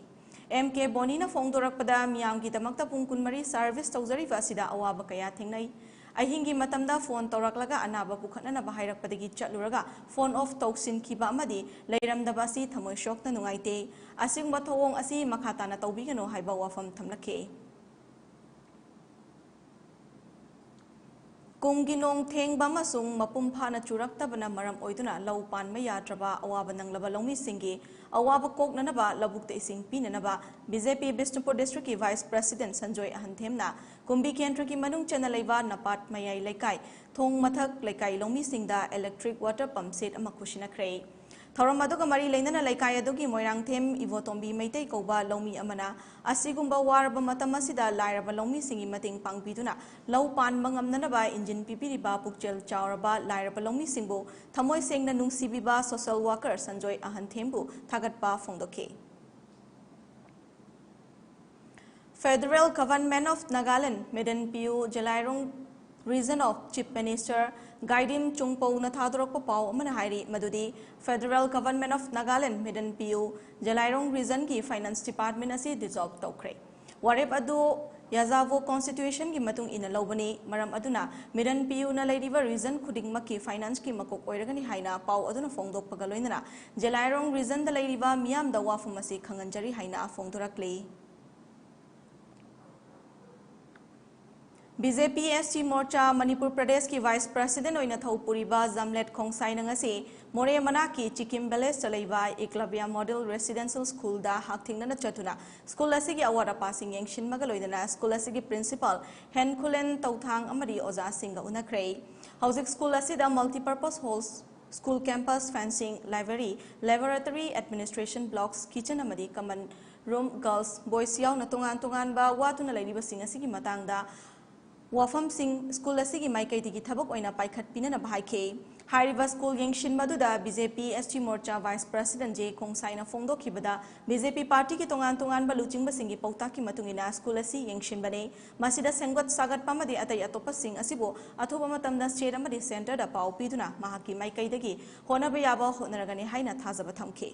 ꯑꯦꯝ ꯀꯦ ꯕꯣꯅꯤꯅ ꯐꯣꯡꯗꯣꯔꯛꯄꯗ, ꯃꯤꯌꯥꯝꯒꯤꯗꯃꯛꯇ ꯄꯨꯡ ꯀꯨꯟꯃꯔꯤ ꯁꯥꯔꯚꯤꯁ ꯇꯧꯖꯔꯤꯕ ꯑꯁꯤꯗ ꯑꯋꯥꯕ ꯀꯌꯥ ꯊꯦꯡꯅꯩ꯫ ꯑꯍꯤꯡꯒꯤ ꯃꯇꯝꯗ ꯐꯣꯟ ꯇꯧꯔꯛꯂꯒ ꯑꯅꯥꯕ ꯄꯨꯈꯠꯅꯅꯕ ꯍꯥꯏꯔꯛꯄꯗꯒꯤ ꯆꯠꯂꯨꯔꯒ ꯐꯣꯟ ꯑꯣꯐ ꯇꯧꯁꯤꯟꯈꯤꯕ ꯑꯃꯗꯤ ꯂꯩꯔꯝꯗꯕ ꯑꯁꯤ ꯊꯃꯣꯏ ꯁꯣꯛꯅ ꯅꯨꯡꯉꯥꯏꯇꯦ꯫ ꯑꯁꯤꯒꯨꯝꯕ ꯊꯧꯑꯣꯡ ꯑꯁꯤ ꯃꯈꯥ ꯇꯥꯅ ꯇꯧꯕꯤꯒꯅꯨ ꯍꯥꯏꯕ ꯋꯥꯐꯝ ꯊꯝꯂꯛꯈꯤ꯫ ꯀꯨꯝꯒꯤ ꯅꯣꯡ ꯊꯦꯡꯕ ꯑꯃꯁꯨꯡ ꯃꯄꯨꯡ ꯐꯥꯅ ꯆꯨꯔꯛꯇꯕꯅ ꯃꯔꯝ ꯑꯣꯏꯗꯨꯅ ꯂꯧ ꯄꯥꯟꯕ ꯌꯥꯗ꯭ꯔꯕ ꯑꯋꯥꯕ ꯅꯪꯂꯕ ꯂꯧꯃꯤꯁꯤꯡꯒꯤ ꯑꯋꯥꯕ ꯀꯣꯛꯅꯅꯕ ꯂꯧꯕꯨꯛꯇ ꯏꯁꯤꯡ ꯄꯤꯅꯅꯕ ꯕꯤ ꯖꯦ ꯄꯤ ꯕꯤꯁꯅꯨꯄꯨꯔ ꯗꯤꯁꯇ꯭ꯔꯤꯛꯀꯤ ꯚꯥꯏꯁ ꯄ꯭ꯔꯁꯤꯗꯦꯟꯠ ꯁꯟꯖꯣꯏ ꯑꯍꯟꯊꯦꯝꯅ ꯀꯨꯝꯕꯤ ꯀꯦꯟꯗ꯭ꯔꯒꯤ ꯃꯅꯨꯡ ꯆꯟꯅ ꯂꯩꯕ ꯅꯄꯥꯠ ꯃꯌꯥꯏ ꯂꯩꯀꯥꯏ, ꯊꯣꯡ ꯃꯊꯛ ꯂꯩꯀꯥꯏ ꯂꯧꯃꯤꯁꯤꯡꯗ ꯏꯂꯦꯛꯇ꯭ꯔꯤꯛ ꯋꯥꯇꯔ ꯄꯝꯞ ꯁꯦꯠ ꯑꯃ ꯈꯨꯠꯁꯤꯟꯅꯈ꯭ꯔꯦ꯫ ꯊꯧꯔꯝ ꯑꯗꯨꯒ ꯃꯔꯤ ꯂꯩꯅꯅ ꯂꯩꯀꯥꯏ ꯑꯗꯨꯒꯤ ꯃꯣꯏꯔꯥꯡꯊꯦꯝ ꯏꯕꯣꯇꯣꯝꯕꯤ ꯃꯩꯇꯩ ꯀꯧꯕ ꯂꯧꯃꯤ ꯑꯃꯅ ꯑꯁꯤꯒꯨꯝꯕ ꯋꯥꯔꯕ ꯃꯇꯝ ꯑꯁꯤꯗ ꯂꯥꯏꯔꯕ ꯂꯧꯃꯤꯁꯤꯡꯒꯤ ꯃꯇꯦꯡ ꯄꯥꯡꯕꯤꯗꯨꯅ ꯂꯧ ꯄꯥꯟꯕ ꯉꯝꯅꯅꯕ ꯏꯟꯖꯤꯟ ꯄꯤꯕꯤꯔꯤꯕ ꯄꯨꯛꯆꯦꯜ ꯆꯥꯎꯔꯕ ꯂꯥꯏꯔꯕ ꯂꯧꯃꯤꯁꯤꯡꯕꯨ ꯊꯃꯣꯏ ꯁꯦꯡꯅ ꯅꯨꯡꯁꯤꯕꯤꯕ ꯁꯣꯁꯦꯜ ꯋꯥꯀꯔ ꯁꯟꯖꯣꯏ ꯑꯍꯟꯊꯦꯝꯕꯨ ꯊꯥꯒꯠꯄ ꯐꯣꯡꯗꯣꯛꯈꯤ꯫ Federal Government of Nagaland, Madan P U Zeliangrong Region of Chief Minister Gaidim Chunpokna ꯊꯥꯗꯣꯔꯛꯄ ꯄꯥꯎ ꯑꯃꯅ ꯍꯥꯏꯔꯤ ꯃꯗꯨꯗꯤ Federal Government of Nagaland, Madan P U Zeliangrong Region ꯒꯤ Finance Department ꯑꯁꯤ dissolve ꯇꯧꯈ꯭ꯔꯦ꯫ ꯋꯥꯔꯦꯞ ꯑꯗꯨ ꯌꯥꯖꯥꯚꯣ Constitution ꯒꯤ ꯃꯇꯨꯡ ꯏꯟꯅ ꯂꯧꯕꯅꯤ꯫ ꯃꯔꯝ ꯑꯗꯨꯅ Madan P U ꯅ ꯂꯩꯔꯤꯕ region ꯈꯨꯗꯤꯡꯃꯛꯀꯤ finance ꯀꯤ ꯃꯀꯣꯛ ꯑꯣꯏꯔꯒꯅꯤ ꯍꯥꯏꯅ ꯄꯥꯎ ꯑꯗꯨꯅ ꯐꯣꯡꯗꯣꯛꯄꯒ ꯂꯣꯏꯅꯅ Zeliangrong Region ꯗ ꯂꯩꯔꯤꯕ ꯃꯤꯌꯥꯝꯗ ꯋꯥꯐꯝ ꯑꯁꯤ ꯈꯪꯍꯟꯖꯔꯤ ꯍꯥꯏꯅ ꯐꯣꯡꯗꯣꯔꯛꯂꯤ꯫ B J P S T Morcha Manipur ꯄ꯭ꯔꯗꯦꯁꯀꯤ Vice President ꯑꯣꯏꯅ ꯊꯧ ꯄꯨꯔꯤꯕ ꯖꯝꯂꯦꯠ ꯈꯣꯡꯁꯥꯏꯅ ꯉꯁꯤ ꯃꯣꯔꯦ ꯃꯅꯥꯛꯀꯤ ꯆꯤꯀꯤꯝ village ꯇ ꯂꯩꯕ Eklavya Model Residential School ꯗ ꯍꯛꯊꯦꯡꯅꯅ ꯆꯠꯇꯨꯅ school ꯑꯁꯤꯒꯤ ꯑꯋꯥꯠ ꯑꯄꯥꯁꯤꯡ ꯌꯦꯡꯁꯤꯟꯕꯒ ꯂꯣꯏꯅꯅ school ꯑꯁꯤꯒꯤ principal ꯍꯦꯟꯈꯨꯂꯦꯟ ꯇꯧꯊꯥꯡ ꯑꯃꯗꯤ ꯑꯣꯖꯥꯁꯤꯡꯒ ꯎꯅꯈ꯭ꯔꯦ꯫ ꯍꯧꯖꯤꯛ school ꯑꯁꯤꯗ multipurpose halls, school campus, fencing, library, laboratory, administration blocks, kitchen ꯑꯃꯗꯤ common room, girls, boys ꯌꯥꯎꯅ ꯇꯣꯉꯥꯟ ꯇꯣꯉꯥꯟꯕ ꯋꯥꯠꯇꯨꯅ ꯂꯩꯔꯤꯕꯁꯤꯡ ꯑꯁꯤꯒꯤ ꯃꯇꯥꯡꯗ ꯋꯥꯐꯝꯁꯤꯡ school ꯑꯁꯤꯒꯤ ꯃꯥꯏꯀꯩꯗꯒꯤ ꯊꯕꯛ ꯑꯣꯏꯅ ꯄꯥꯏꯈꯠꯄꯤꯅꯅꯕ ꯍꯥꯏꯈꯤ꯫ ꯍꯥꯏꯔꯤꯕ school ꯌꯦꯡꯁꯤꯟꯕ ꯑꯗꯨꯗ B J P S T Morcha Vice President J ꯈꯣꯡꯁꯥꯏꯅ ꯐꯣꯡꯗꯣꯛꯈꯤꯕꯗ, ꯕꯤ ꯖꯦ ꯄꯤ party ꯒꯤ ꯇꯣꯉꯥꯟ ꯇꯣꯉꯥꯟꯕ ꯂꯨꯆꯤꯡꯕꯁꯤꯡꯒꯤ ꯄꯥꯎꯇꯥꯛꯀꯤ ꯃꯇꯨꯡ ꯏꯟꯅ school ꯑꯁꯤ ꯌꯦꯡꯁꯤꯟꯕꯅꯤ꯫ ꯃꯁꯤꯗ ꯁꯦꯝꯒꯠ ꯁꯥꯒꯠꯄ ꯑꯃꯗꯤ ꯑꯇꯩ ꯑꯇꯣꯞꯄꯁꯤꯡ ꯑꯁꯤꯕꯨ ꯑꯊꯨꯕ ꯃꯇꯝꯗ state ꯑꯃꯗꯤ centre ꯗ ꯄꯥꯎ ꯄꯤꯗꯨꯅ ꯃꯍꯥꯛꯀꯤ ꯃꯥꯏꯀꯩꯗꯒꯤ ꯍꯣꯠꯅꯕ ꯌꯥꯕ ꯍꯣꯠꯅꯔꯒꯅꯤ ꯍꯥꯏꯅ ꯊꯥꯖꯕ ꯊꯝꯈꯤ꯫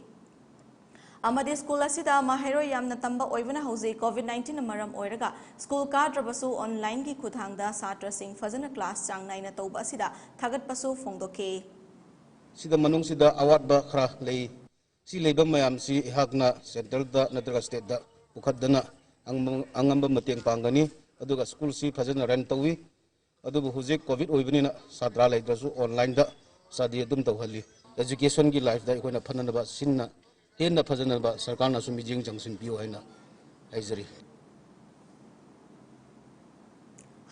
ꯑꯃꯗꯤ ꯁ꯭ꯀꯨꯜ ꯑꯁꯤꯗ ꯃꯍꯩꯔꯣꯏ ꯌꯥꯝꯅ ꯇꯝꯕ ꯑꯣꯏꯕꯅ ꯍꯧꯖꯤꯛ ꯀꯣꯚꯤꯗ ꯅꯥꯏꯟꯇꯤꯟꯅ ꯃꯔꯝ ꯑꯣꯏꯔꯒ ꯁ꯭ꯀꯨꯜ ꯀꯥꯗ꯭ꯔꯕꯁꯨ ꯑꯣꯟꯂꯥꯏꯟꯒꯤ ꯈꯨꯠꯊꯥꯡꯗ ꯁꯥꯇ꯭ꯔꯁꯤꯡ ꯐꯖꯅ ꯀ꯭ꯂꯥꯁ ꯆꯥꯡ ꯅꯥꯏꯅ ꯇꯧꯕ ꯑꯁꯤꯗ ꯊꯥꯒꯠꯄꯁꯨ ꯐꯣꯡꯗꯣꯛꯈꯤ꯫ ꯁꯤꯗ ꯃꯅꯨꯡꯁꯤꯗ ꯑꯋꯥꯠꯄ ꯈꯔ ꯂꯩ꯫ ꯁꯤ ꯂꯩꯕ ꯃꯌꯥꯝꯁꯤ ꯑꯩꯍꯥꯛꯅ ꯁꯦꯟꯇ꯭ꯔꯦꯜꯗ ꯅꯠꯇ꯭ꯔꯒ ꯁ꯭ꯇꯦꯠꯇ ꯄꯨꯈꯠꯇꯅ ꯑꯉꯝꯕ ꯑꯉꯝꯕ ꯃꯇꯦꯡ ꯄꯥꯡꯒꯅꯤ꯫ ꯑꯗꯨꯒ ꯁ꯭ꯀꯨꯜꯁꯤ ꯐꯖꯅ ꯔꯟ ꯇꯧꯏ꯫ ꯑꯗꯨꯕꯨ ꯍꯧꯖꯤꯛ ꯀꯣꯚꯤꯗ ꯑꯣꯏꯕꯅꯤꯅ ꯁꯥꯇ꯭ꯔ ꯂꯩꯇ꯭ꯔꯁꯨ ꯑꯣꯟꯂꯥꯏꯟꯗ ꯁ꯭ꯇꯗꯤ ꯑꯗꯨꯝ ꯇꯧꯍꯜꯂꯤ꯫ ꯑꯦꯖꯨꯀꯦꯁꯟꯒꯤ ꯂꯥꯏꯐꯇ ꯑꯩꯈꯣꯏꯅ ꯐꯅꯅꯕ ꯁꯤꯟꯅ ꯍꯦꯟꯅ ꯐꯖꯅꯕ ꯁꯔꯀꯥꯔꯅꯁꯨ ꯃꯤꯠꯌꯦꯡ ꯆꯪꯁꯤꯟꯕꯤꯌꯨ ꯍꯥꯏꯅ ꯍꯥꯏꯖꯔꯤ꯫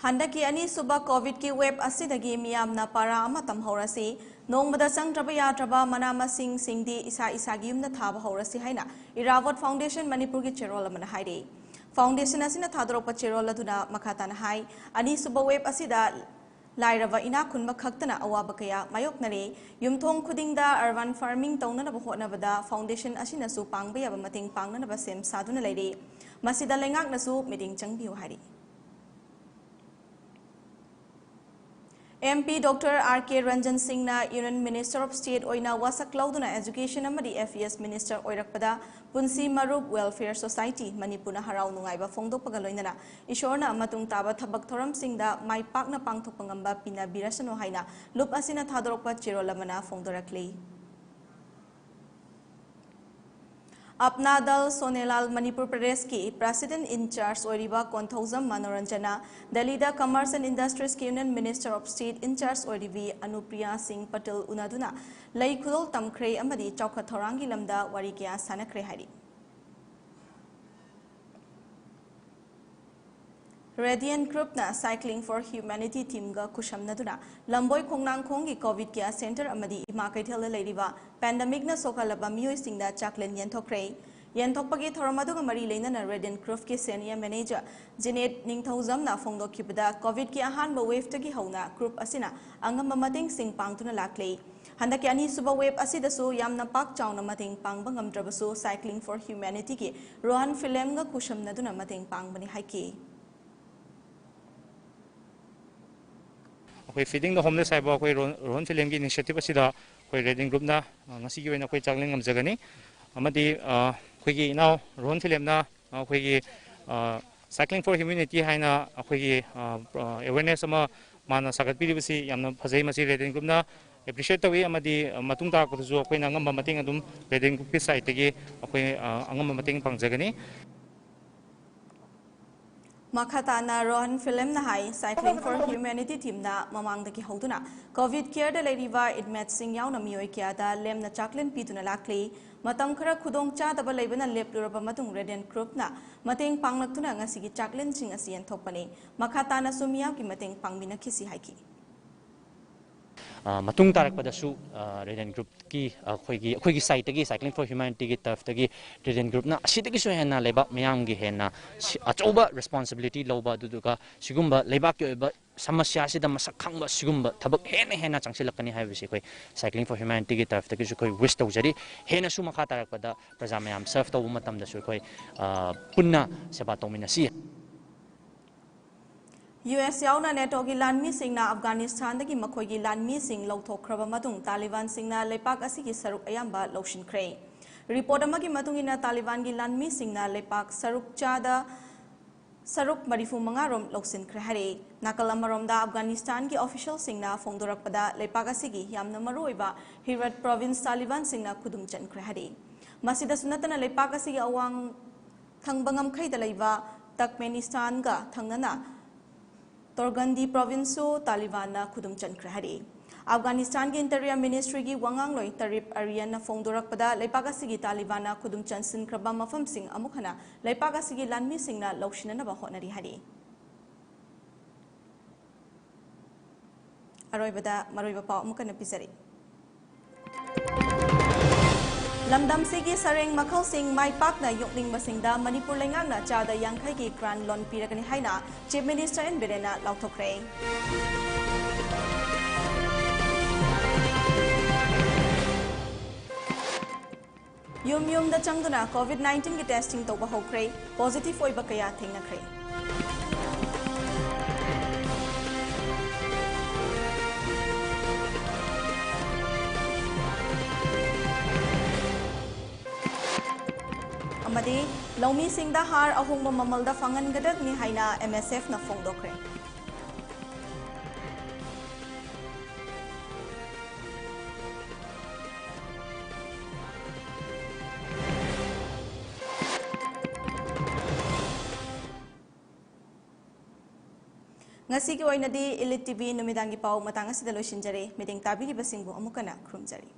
ꯍꯟꯗꯛꯀꯤ ꯑꯅꯤꯁꯨꯕ ꯀꯣꯚꯤꯗꯀꯤ ꯋꯦꯕ ꯑꯁꯤꯗꯒꯤ ꯃꯤꯌꯥꯝꯅ ꯄꯥꯔꯥ ꯑꯃ ꯇꯝꯍꯧꯔꯁꯤ꯫ ꯅꯣꯡꯃꯗ ꯆꯪꯗ꯭ꯔꯕ ꯌꯥꯗ꯭ꯔꯕ ꯃꯅꯥ ꯃꯁꯤꯡꯁꯤꯡꯗꯤ ꯏꯁꯥ ꯏꯁꯥꯒꯤ ꯌꯨꯝꯗ ꯊꯥꯕ ꯍꯧꯔꯁꯤ ꯍꯥꯏꯅ ꯏꯔꯥꯕꯣꯠ ꯐꯥꯎꯟꯗꯦꯁꯟ ꯃꯅꯤꯄꯨꯔꯒꯤ ꯆꯦꯔꯣꯜ ꯑꯃꯅ ꯍꯥꯏꯔꯤ꯫ ꯐꯥꯎꯟꯗꯦꯁꯟ ꯑꯁꯤꯅ ꯊꯥꯗꯣꯔꯛꯄ ꯆꯦꯔꯣꯜ ꯑꯗꯨꯅ ꯃꯈꯥ ꯇꯥꯅ ꯍꯥꯏ, ꯑꯅꯤꯁꯨꯕ ꯋꯦꯕ ꯑꯁꯤꯗ ꯂꯥꯏꯔꯕ ꯏꯅꯥꯛ ꯈꯨꯟꯕ ꯈꯛꯇꯅ ꯑꯋꯥꯕ ꯀꯌꯥ ꯃꯥꯌꯣꯛꯅꯔꯦ꯫ ꯌꯨꯝꯊꯣꯡ ꯈꯨꯗꯤꯡꯗ ꯑꯔꯕꯥꯟ ꯐꯥꯔꯃꯤꯡ ꯇꯧꯅꯅꯕ ꯍꯣꯠꯅꯕꯗ ꯐꯥꯎꯟꯗꯦꯁꯟ ꯑꯁꯤꯅꯁꯨ ꯄꯥꯡꯕ ꯌꯥꯕ ꯃꯇꯦꯡ ꯄꯥꯡꯅꯅꯕ ꯁꯦꯝ ꯁꯥꯗꯨꯅ ꯂꯩꯔꯤ꯫ ꯃꯁꯤꯗ ꯂꯩꯉꯥꯛꯅꯁꯨ ꯃꯤꯠꯌꯦꯡ ꯆꯪꯕꯤꯌꯨ ꯍꯥꯏꯔꯤ꯫ ꯑꯦꯝ ꯄꯤ ꯗꯣꯛꯇꯔ ꯑꯥꯔ ꯀꯦ ꯔꯟꯖꯟ ꯁꯤꯡꯅ Union Minister of State ꯑꯣꯏꯅ ꯋꯥꯁꯛ ꯂꯧꯗꯨꯅ ꯑꯦꯖꯨꯀꯦꯁꯟ ꯑꯃꯗꯤ ꯑꯦꯐ ꯏ ꯑꯦꯁ ꯃꯤꯅꯤꯁꯇꯔ ꯑꯣꯏꯔꯛꯄꯗ ꯄꯨꯟꯁꯤ ꯃꯔꯨꯞ ꯋꯦꯜꯐꯤꯌꯔ ꯁꯣꯁꯥꯏꯇꯤ ꯃꯅꯤꯄꯨꯔꯅ ꯍꯔꯥꯎ ꯅꯨꯡꯉꯥꯏꯕ ꯐꯣꯡꯗꯣꯛꯄꯒ ꯂꯣꯏꯅꯅ ꯏꯁꯣꯔꯅ ꯃꯇꯨꯡ ꯇꯥꯕ ꯊꯕꯛ ꯊꯧꯔꯝꯁꯤꯡꯗ ꯃꯥꯏ ꯄꯥꯛꯅ ꯄꯥꯡꯊꯣꯛꯄ ꯉꯝꯕ ꯄꯤꯅꯕꯤꯔꯁꯅꯨ ꯍꯥꯏꯅ ꯂꯨꯞ ꯑꯁꯤꯅ ꯊꯥꯗꯣꯔꯛꯄ ꯆꯦꯔꯣꯜ ꯑꯃꯅ ꯐꯣꯡꯗꯣꯔꯛꯂꯤ꯫ ꯑꯞꯅꯥ ꯗꯜ ꯁꯣꯅꯦꯂꯥꯜ ꯃꯅꯤꯄꯨꯔ ꯄ꯭ꯔꯗꯦꯁꯀꯤ ꯄ꯭ꯔꯦꯁꯤꯗꯦꯟꯠ ꯏꯟ ꯆꯥꯔꯖ ꯑꯣꯏꯔꯤꯕ ꯀꯣꯟꯊꯧꯖꯝ ꯃꯅꯣꯔꯟꯖꯟꯅ ꯗꯦꯜꯂꯤꯗ Commerce and Industries ꯀꯤ Union Minister of State in charge ꯑꯣꯏꯔꯤꯕꯤ ꯑꯅꯨꯄ꯭ꯔꯤꯌꯥ ꯁꯤꯡ ꯄꯇꯦꯜ ꯎꯅꯗꯨꯅ ꯂꯩ ꯈꯨꯗꯣꯜ ꯇꯝꯈ꯭ꯔꯦ ꯑꯃꯗꯤ ꯆꯥꯎꯈꯠ ꯊꯧꯔꯥꯡꯒꯤ ꯂꯝꯗ ꯋꯥꯔꯤ ꯀꯌꯥ ꯁꯥꯟꯅꯈ꯭ꯔꯦ ꯍꯥꯏꯔꯤ꯫ Radiant Group ꯅ Cycling for Humanity theme ꯒ ꯈꯨꯠꯁꯝꯅꯗꯨꯅ ꯂꯝꯕꯣꯏ ꯈꯣꯡꯅꯥꯡꯈꯣꯡꯒꯤ ꯀꯣꯚꯤꯗ ꯀꯦꯌꯔ ꯁꯦꯟꯇꯔ ꯑꯃꯗꯤ ꯏꯃꯥ ꯀꯩꯊꯦꯜꯗ ꯂꯩꯔꯤꯕ pandemic ꯅ ꯁꯣꯛꯍꯜꯂꯕ ꯃꯤꯑꯣꯏꯁꯤꯡꯗ ꯆꯥꯛꯂꯦꯟ ꯌꯦꯟꯊꯣꯛꯈ꯭ꯔꯦ꯫ ꯌꯦꯟꯊꯣꯛꯄꯒꯤ ꯊꯧꯔꯝ ꯑꯗꯨꯒ ꯃꯔꯤ ꯂꯩꯅꯅ Radiant Group ꯀꯤ senior manager ꯖꯤꯅꯦꯠ ꯅꯤꯡꯊꯧꯖꯝꯅ ꯐꯣꯡꯗꯣꯛꯈꯤꯕꯗ, ꯀꯣꯚꯤꯗ ꯀꯤ ꯑꯍꯥꯟꯕ wave ꯇꯒꯤ ꯍꯧꯅ group ꯑꯁꯤꯅ ꯑꯉꯝꯕ ꯃꯇꯦꯡꯁꯤꯡ ꯄꯥꯡꯗꯨꯅ ꯂꯥꯛꯂꯤ꯫ ꯍꯟꯗꯛꯀꯤ ꯑꯅꯤꯁꯨꯕ wave ꯑꯁꯤꯗꯁꯨ ꯌꯥꯝꯅ ꯄꯥꯛ ꯆꯥꯎꯅ ꯃꯇꯦꯡ ꯄꯥꯡꯕ ꯉꯝꯗ꯭ꯔꯕꯁꯨ, Cycling for Humanity ꯒꯤ ꯔꯣꯍꯟ ꯐꯤꯂꯦꯝꯒ ꯈꯨꯠꯁꯝꯅꯗꯨꯅ ꯃꯇꯦꯡ ꯄꯥꯡꯕꯅꯤ ꯍꯥꯏꯈꯤ꯫ ꯑꯩꯈꯣꯏ Feeding the Homeless ꯍꯥꯏꯕ ꯑꯩꯈꯣꯏ ꯔꯣ-, ꯔꯣꯍꯟ ꯐꯤꯂꯦꯝꯒꯤ initiative ꯑꯁꯤꯗ ꯑꯩꯈꯣꯏ Radiant Group ꯅ, ꯑ, ꯉꯁꯤꯒꯤ ꯑꯣꯏꯅ ꯑꯩꯈꯣꯏ ꯆꯥꯛꯂꯦꯟ ꯉꯝꯖꯒꯅꯤ꯫ ꯑꯃꯗꯤ ꯑ, ꯑꯩꯈꯣꯏꯒꯤ ꯏꯅꯥꯎ ꯔꯣꯍꯟ ꯐꯤꯂꯦꯝꯅ ꯑꯩꯈꯣꯏꯒꯤ ꯑ, Cycling for Humanity ꯍꯥꯏꯅ ꯑꯩꯈꯣꯏꯒꯤ ꯑ, ꯑ, awareness ꯑꯃ ꯃꯥꯅ ꯁꯥꯒꯠꯄꯤꯔꯤꯕꯁꯤ ꯌꯥꯝꯅ ꯐꯖꯩ꯫ ꯃꯁꯤ ꯔꯦꯗꯤꯌꯟ ꯒ꯭ꯔꯨꯞꯅ appreciate ꯇꯧꯏ, ꯑꯃꯗꯤ ꯃꯇꯨꯡ ꯇꯥꯔꯛꯄꯗꯁꯨ ꯑꯩꯈꯣꯏꯅ ꯑꯉꯝꯕ ꯃꯇꯦꯡ ꯑꯗꯨꯝ ꯔꯦꯗꯤꯌꯟ ꯒ꯭ꯔꯨꯞꯀꯤ ꯁꯥꯏꯠꯇꯒꯤ ꯑꯩꯈꯣꯏ ꯑ, ꯑꯉꯝꯕ ꯃꯇꯦꯡ ꯄꯥꯡꯖꯒꯅꯤ꯫ ꯃꯈꯥ ꯇꯥꯅ ꯔꯣꯍꯟ ꯐꯤꯂꯝꯅ ꯍꯥꯏ, Cycling for Humanity ꯇꯤꯝꯅ ꯃꯃꯥꯡꯗꯒꯤ ꯍꯧꯗꯨꯅ ꯀꯣꯚꯤꯗ ꯀꯦꯌꯔꯗ ꯂꯩꯔꯤꯕ ꯏꯟꯃꯦꯠꯁꯤꯡ ꯌꯥꯎꯅ ꯃꯤꯑꯣꯏ ꯀꯌꯥꯗ ꯂꯦꯝꯅ ꯆꯥꯛꯂꯦꯟ ꯄꯤꯗꯨꯅ ꯂꯥꯛꯂꯤ꯫ ꯃꯇꯝ ꯈꯔ ꯈꯨꯗꯣꯡ ꯆꯥꯗꯕ ꯂꯩꯕꯅ ꯂꯦꯞꯂꯨꯔꯕ ꯃꯇꯨꯡ ꯔꯦꯗꯤꯌꯟ ꯒ꯭ꯔꯨꯞꯅ ꯃꯇꯦꯡ ꯄꯥꯡꯂꯛꯇꯨꯅ ꯉꯁꯤꯒꯤ ꯆꯥꯛꯂꯦꯟꯁꯤꯡ ꯑꯁꯤ ꯌꯦꯟꯊꯣꯛꯄꯅꯤ꯫ ꯃꯈꯥ ꯇꯥꯅꯁꯨ ꯃꯤꯌꯥꯝꯒꯤ ꯃꯇꯦꯡ ꯄꯥꯡꯃꯤꯟꯅꯈꯤꯁꯤ ꯍꯥꯏꯈꯤ꯫ ꯑ, ꯃꯇꯨꯡ ꯇꯥꯔꯛꯄꯗꯁꯨ, ꯑ, ꯔꯦꯗꯤꯌꯟ ꯒ꯭ꯔꯨꯞꯀꯤ ꯑꯩꯈꯣꯏꯒꯤ, ꯑꯩꯈꯣꯏꯒꯤ ꯁꯥꯏꯠꯇꯒꯤ, Cycling for Humanityꯒꯤ ꯇꯔꯐꯇꯒꯤ ꯔꯦꯗꯤꯌꯟ ꯒ꯭ꯔꯨꯞꯅ ꯑꯁꯤꯗꯒꯤꯁꯨ ꯍꯦꯟꯅ ꯂꯩꯕꯥꯛ ꯃꯤꯌꯥꯝꯒꯤ ꯍꯦꯟꯅ ꯁꯤ-, ꯑꯆꯧꯕ ꯔꯦꯁꯄꯣꯟꯁꯤꯕꯤꯂꯤꯇꯤ ꯂꯧꯕ, ꯑꯗꯨꯗꯨꯒ ꯁꯤꯒꯨꯝꯕ ꯂꯩꯕꯥꯛꯀꯤ ꯑꯣꯏꯕ ꯁꯃꯁ꯭ꯌꯥꯁꯤꯗ ꯃꯁꯛ ꯈꯪꯕ ꯁꯤꯒꯨꯝꯕ ꯊꯕꯛ ꯍꯦꯟꯅ ꯍꯦꯟꯅ ꯆꯪꯁꯤꯜꯂꯛꯀꯅꯤ ꯍꯥꯏꯕꯁꯤ ꯑꯩꯈꯣꯏ Cycling for Humanityꯒꯤ ꯇꯔꯐꯇꯒꯤꯁꯨ ꯑꯩꯈꯣꯏ ꯋꯤꯁ ꯇꯧꯖꯔꯤ꯫ ꯍꯦꯟꯅꯁꯨ ꯃꯈꯥ ꯇꯥꯔꯛꯄꯗ ꯄ꯭ꯔꯖꯥ ꯃꯌꯥꯝ ꯁꯔꯚ ꯇꯧꯕ ꯃꯇꯝꯗꯁꯨ ꯑꯩꯈꯣꯏ, ꯑ, ꯄꯨꯟꯅ ꯁꯦꯕꯥ ꯇꯧꯃꯤꯟꯅꯁꯤ꯫ ꯌꯨ ꯑꯦꯁ ꯌꯥꯎꯅ ꯅꯦꯇꯣꯒꯤ ꯂꯥꯟꯃꯤꯁꯤꯡꯅ ꯑꯐꯒꯥꯅꯤꯁꯇꯥꯟꯗꯒꯤ ꯃꯈꯣꯏꯒꯤ ꯂꯥꯟꯃꯤꯁꯤꯡ ꯂꯧꯊꯣꯛꯈ꯭ꯔꯕ ꯃꯇꯨꯡ ꯇꯥꯂꯤꯕꯥꯟꯁꯤꯡꯅ ꯂꯩꯄꯥꯛ ꯑꯁꯤꯒꯤ ꯁꯔꯨꯛ ꯑꯌꯥꯝꯕ ꯂꯧꯁꯤꯟꯈ꯭ꯔꯦ꯫ ꯔꯤꯄꯣꯔꯠ ꯑꯃꯒꯤ ꯃꯇꯨꯡ ꯏꯟꯅ ꯇꯥꯂꯤꯕꯥꯟꯒꯤ ꯂꯥꯟꯃꯤꯁꯤꯡꯅ ꯂꯩꯄꯥꯛ ꯁꯔꯨꯛ ꯆꯥꯗ ꯁꯔꯨꯛ ꯃꯔꯤꯐꯨ ꯃꯉꯥ ꯔꯣꯝ ꯂꯧꯁꯤꯟꯈ꯭ꯔꯦ ꯍꯥꯏꯔꯛꯏ꯫ ꯅꯥꯀꯜ ꯑꯃꯔꯣꯝꯗ ꯑꯐꯒꯥꯅꯤꯁꯇꯥꯟꯒꯤ ꯑꯣꯐꯤꯁꯤꯌꯦꯜꯁꯤꯡꯅ ꯐꯣꯡꯗꯣꯔꯛꯄꯗ ꯂꯩꯄꯥꯛ ꯑꯁꯤꯒꯤ ꯌꯥꯝꯅ ꯃꯔꯨꯑꯣꯏꯕ ꯍꯤꯔꯠ ꯄ꯭ꯔꯣꯚꯤꯟꯁ ꯇꯥꯂꯤꯕꯥꯟꯁꯤꯡꯅ ꯈꯨꯗꯨꯝ ꯆꯟꯈ꯭ꯔꯦ ꯍꯥꯏꯔꯛꯏ꯫ ꯃꯁꯤꯗꯁꯨ ꯅꯠꯇꯅ ꯂꯩꯄꯥꯛ ꯑꯁꯤꯒꯤ ꯑꯋꯥꯡ ꯊꯪꯕ ꯉꯝꯈꯩꯗ ꯂꯩꯕ ꯇꯛꯃꯦꯅꯤꯁꯇꯥꯟꯒ ꯊꯪꯅꯅ ꯇꯣꯔꯒꯟꯗꯤ ꯄ꯭ꯔꯣꯚꯤꯟꯁꯁꯨ ꯇꯥꯂꯤꯕꯥꯟꯅ ꯈꯨꯗꯨꯝ ꯆꯟꯈ꯭ꯔꯦ ꯍꯥꯏꯔꯛꯏ꯫ ꯑꯐꯒꯥꯅꯤꯁꯇꯥꯟꯒꯤ ꯏꯟꯇꯤꯔꯤꯌꯔ ꯃꯤꯅꯤꯁꯇ꯭ꯔꯤꯒꯤ ꯋꯥꯉꯥꯡꯂꯣꯏ ꯇꯔꯤꯞ ꯑꯔꯤꯌꯟꯅ ꯐꯣꯡꯗꯣꯔꯛꯄꯗ ꯂꯩꯄꯥꯛ ꯑꯁꯤꯒꯤ ꯇꯥꯂꯤꯕꯥꯟꯅ ꯈꯨꯗꯨꯝ ꯆꯟꯁꯤꯟꯈ꯭ꯔꯕ ꯃꯐꯝꯁꯤꯡ ꯑꯃꯨꯛ ꯍꯟꯅ ꯂꯩꯄꯥꯛ ꯑꯁꯤꯒꯤ ꯂꯥꯟꯃꯤꯁꯤꯡꯅ ꯂꯧꯁꯤꯟꯅꯅꯕ ꯍꯣꯠꯅꯔꯤ ꯍꯥꯏꯔꯛꯏ꯫ ꯑꯔꯣꯏꯕꯗ ꯃꯔꯨꯑꯣꯏꯕ ꯄꯥꯎ ꯑꯃꯨꯛ ꯍꯟꯅ ꯄꯤꯖꯔꯤ꯫ ꯂꯝꯗꯝꯁꯤꯒꯤ ꯁꯔꯦꯡ ꯃꯈꯜꯁꯤꯡ ꯃꯥꯏ ꯄꯥꯛꯅ ꯌꯣꯛꯅꯤꯡꯕꯁꯤꯡꯗ ꯃꯅꯤꯄꯨꯔ ꯂꯩꯉꯥꯛꯅ ꯆꯥꯗ ꯌꯥꯡꯈꯩꯒꯤ ꯒ꯭ꯔꯥꯟ ꯂꯣꯟ ꯄꯤꯔꯒꯅꯤ ꯍꯥꯏꯅ ꯆꯤꯐ ꯃꯤꯅꯤꯁꯇꯔ ꯑꯦꯟ ꯕꯤꯔꯦꯟꯅ ꯂꯥꯎꯊꯣꯛꯈ꯭ꯔꯦ꯫ ꯌꯨꯝ ꯌꯨꯝꯗ ꯆꯪꯗꯨꯅ ꯀꯣꯚꯤꯗ ꯅꯥꯏꯟꯇꯤꯟꯒꯤ ꯇꯦꯁꯇꯤꯡ ꯇꯧꯕ ꯍꯧꯈ꯭ꯔꯦ꯫ ꯄꯣꯖꯤꯇꯤꯚ ꯑꯣꯏꯕ ꯀꯌꯥ ꯊꯦꯡꯅꯈ꯭ꯔꯦ꯫ ꯑꯃꯗꯤ ꯂꯧꯃꯤꯁꯤꯡꯗ ꯍꯥꯔ ꯑꯍꯣꯡꯕ ꯃꯃꯜꯗ ꯐꯪꯍꯟꯒꯗꯕꯅꯤ ꯍꯥꯏꯅ ꯑꯦꯝ ꯑꯦꯁ ꯑꯦꯐꯅ ꯐꯣꯡꯗꯣꯛꯈ꯭ꯔꯦ꯫ ꯉꯁꯤꯒꯤ ꯑꯣꯏꯅꯗꯤ ꯏꯂꯤꯠ ꯇꯤ ꯚꯤ ꯅꯨꯃꯤꯗꯥꯡꯒꯤ ꯄꯥꯎ ꯃꯇꯥꯡ ꯑꯁꯤꯗ ꯂꯣꯏꯁꯤꯟꯖꯔꯦ꯫ ꯃꯤꯠꯌꯦꯡ ꯇꯥꯕꯤꯔꯤꯕꯁꯤꯡꯕꯨ ꯑꯃꯨꯛ ꯍꯟꯅ ꯈꯨꯔꯨꯝꯖꯔꯤ꯫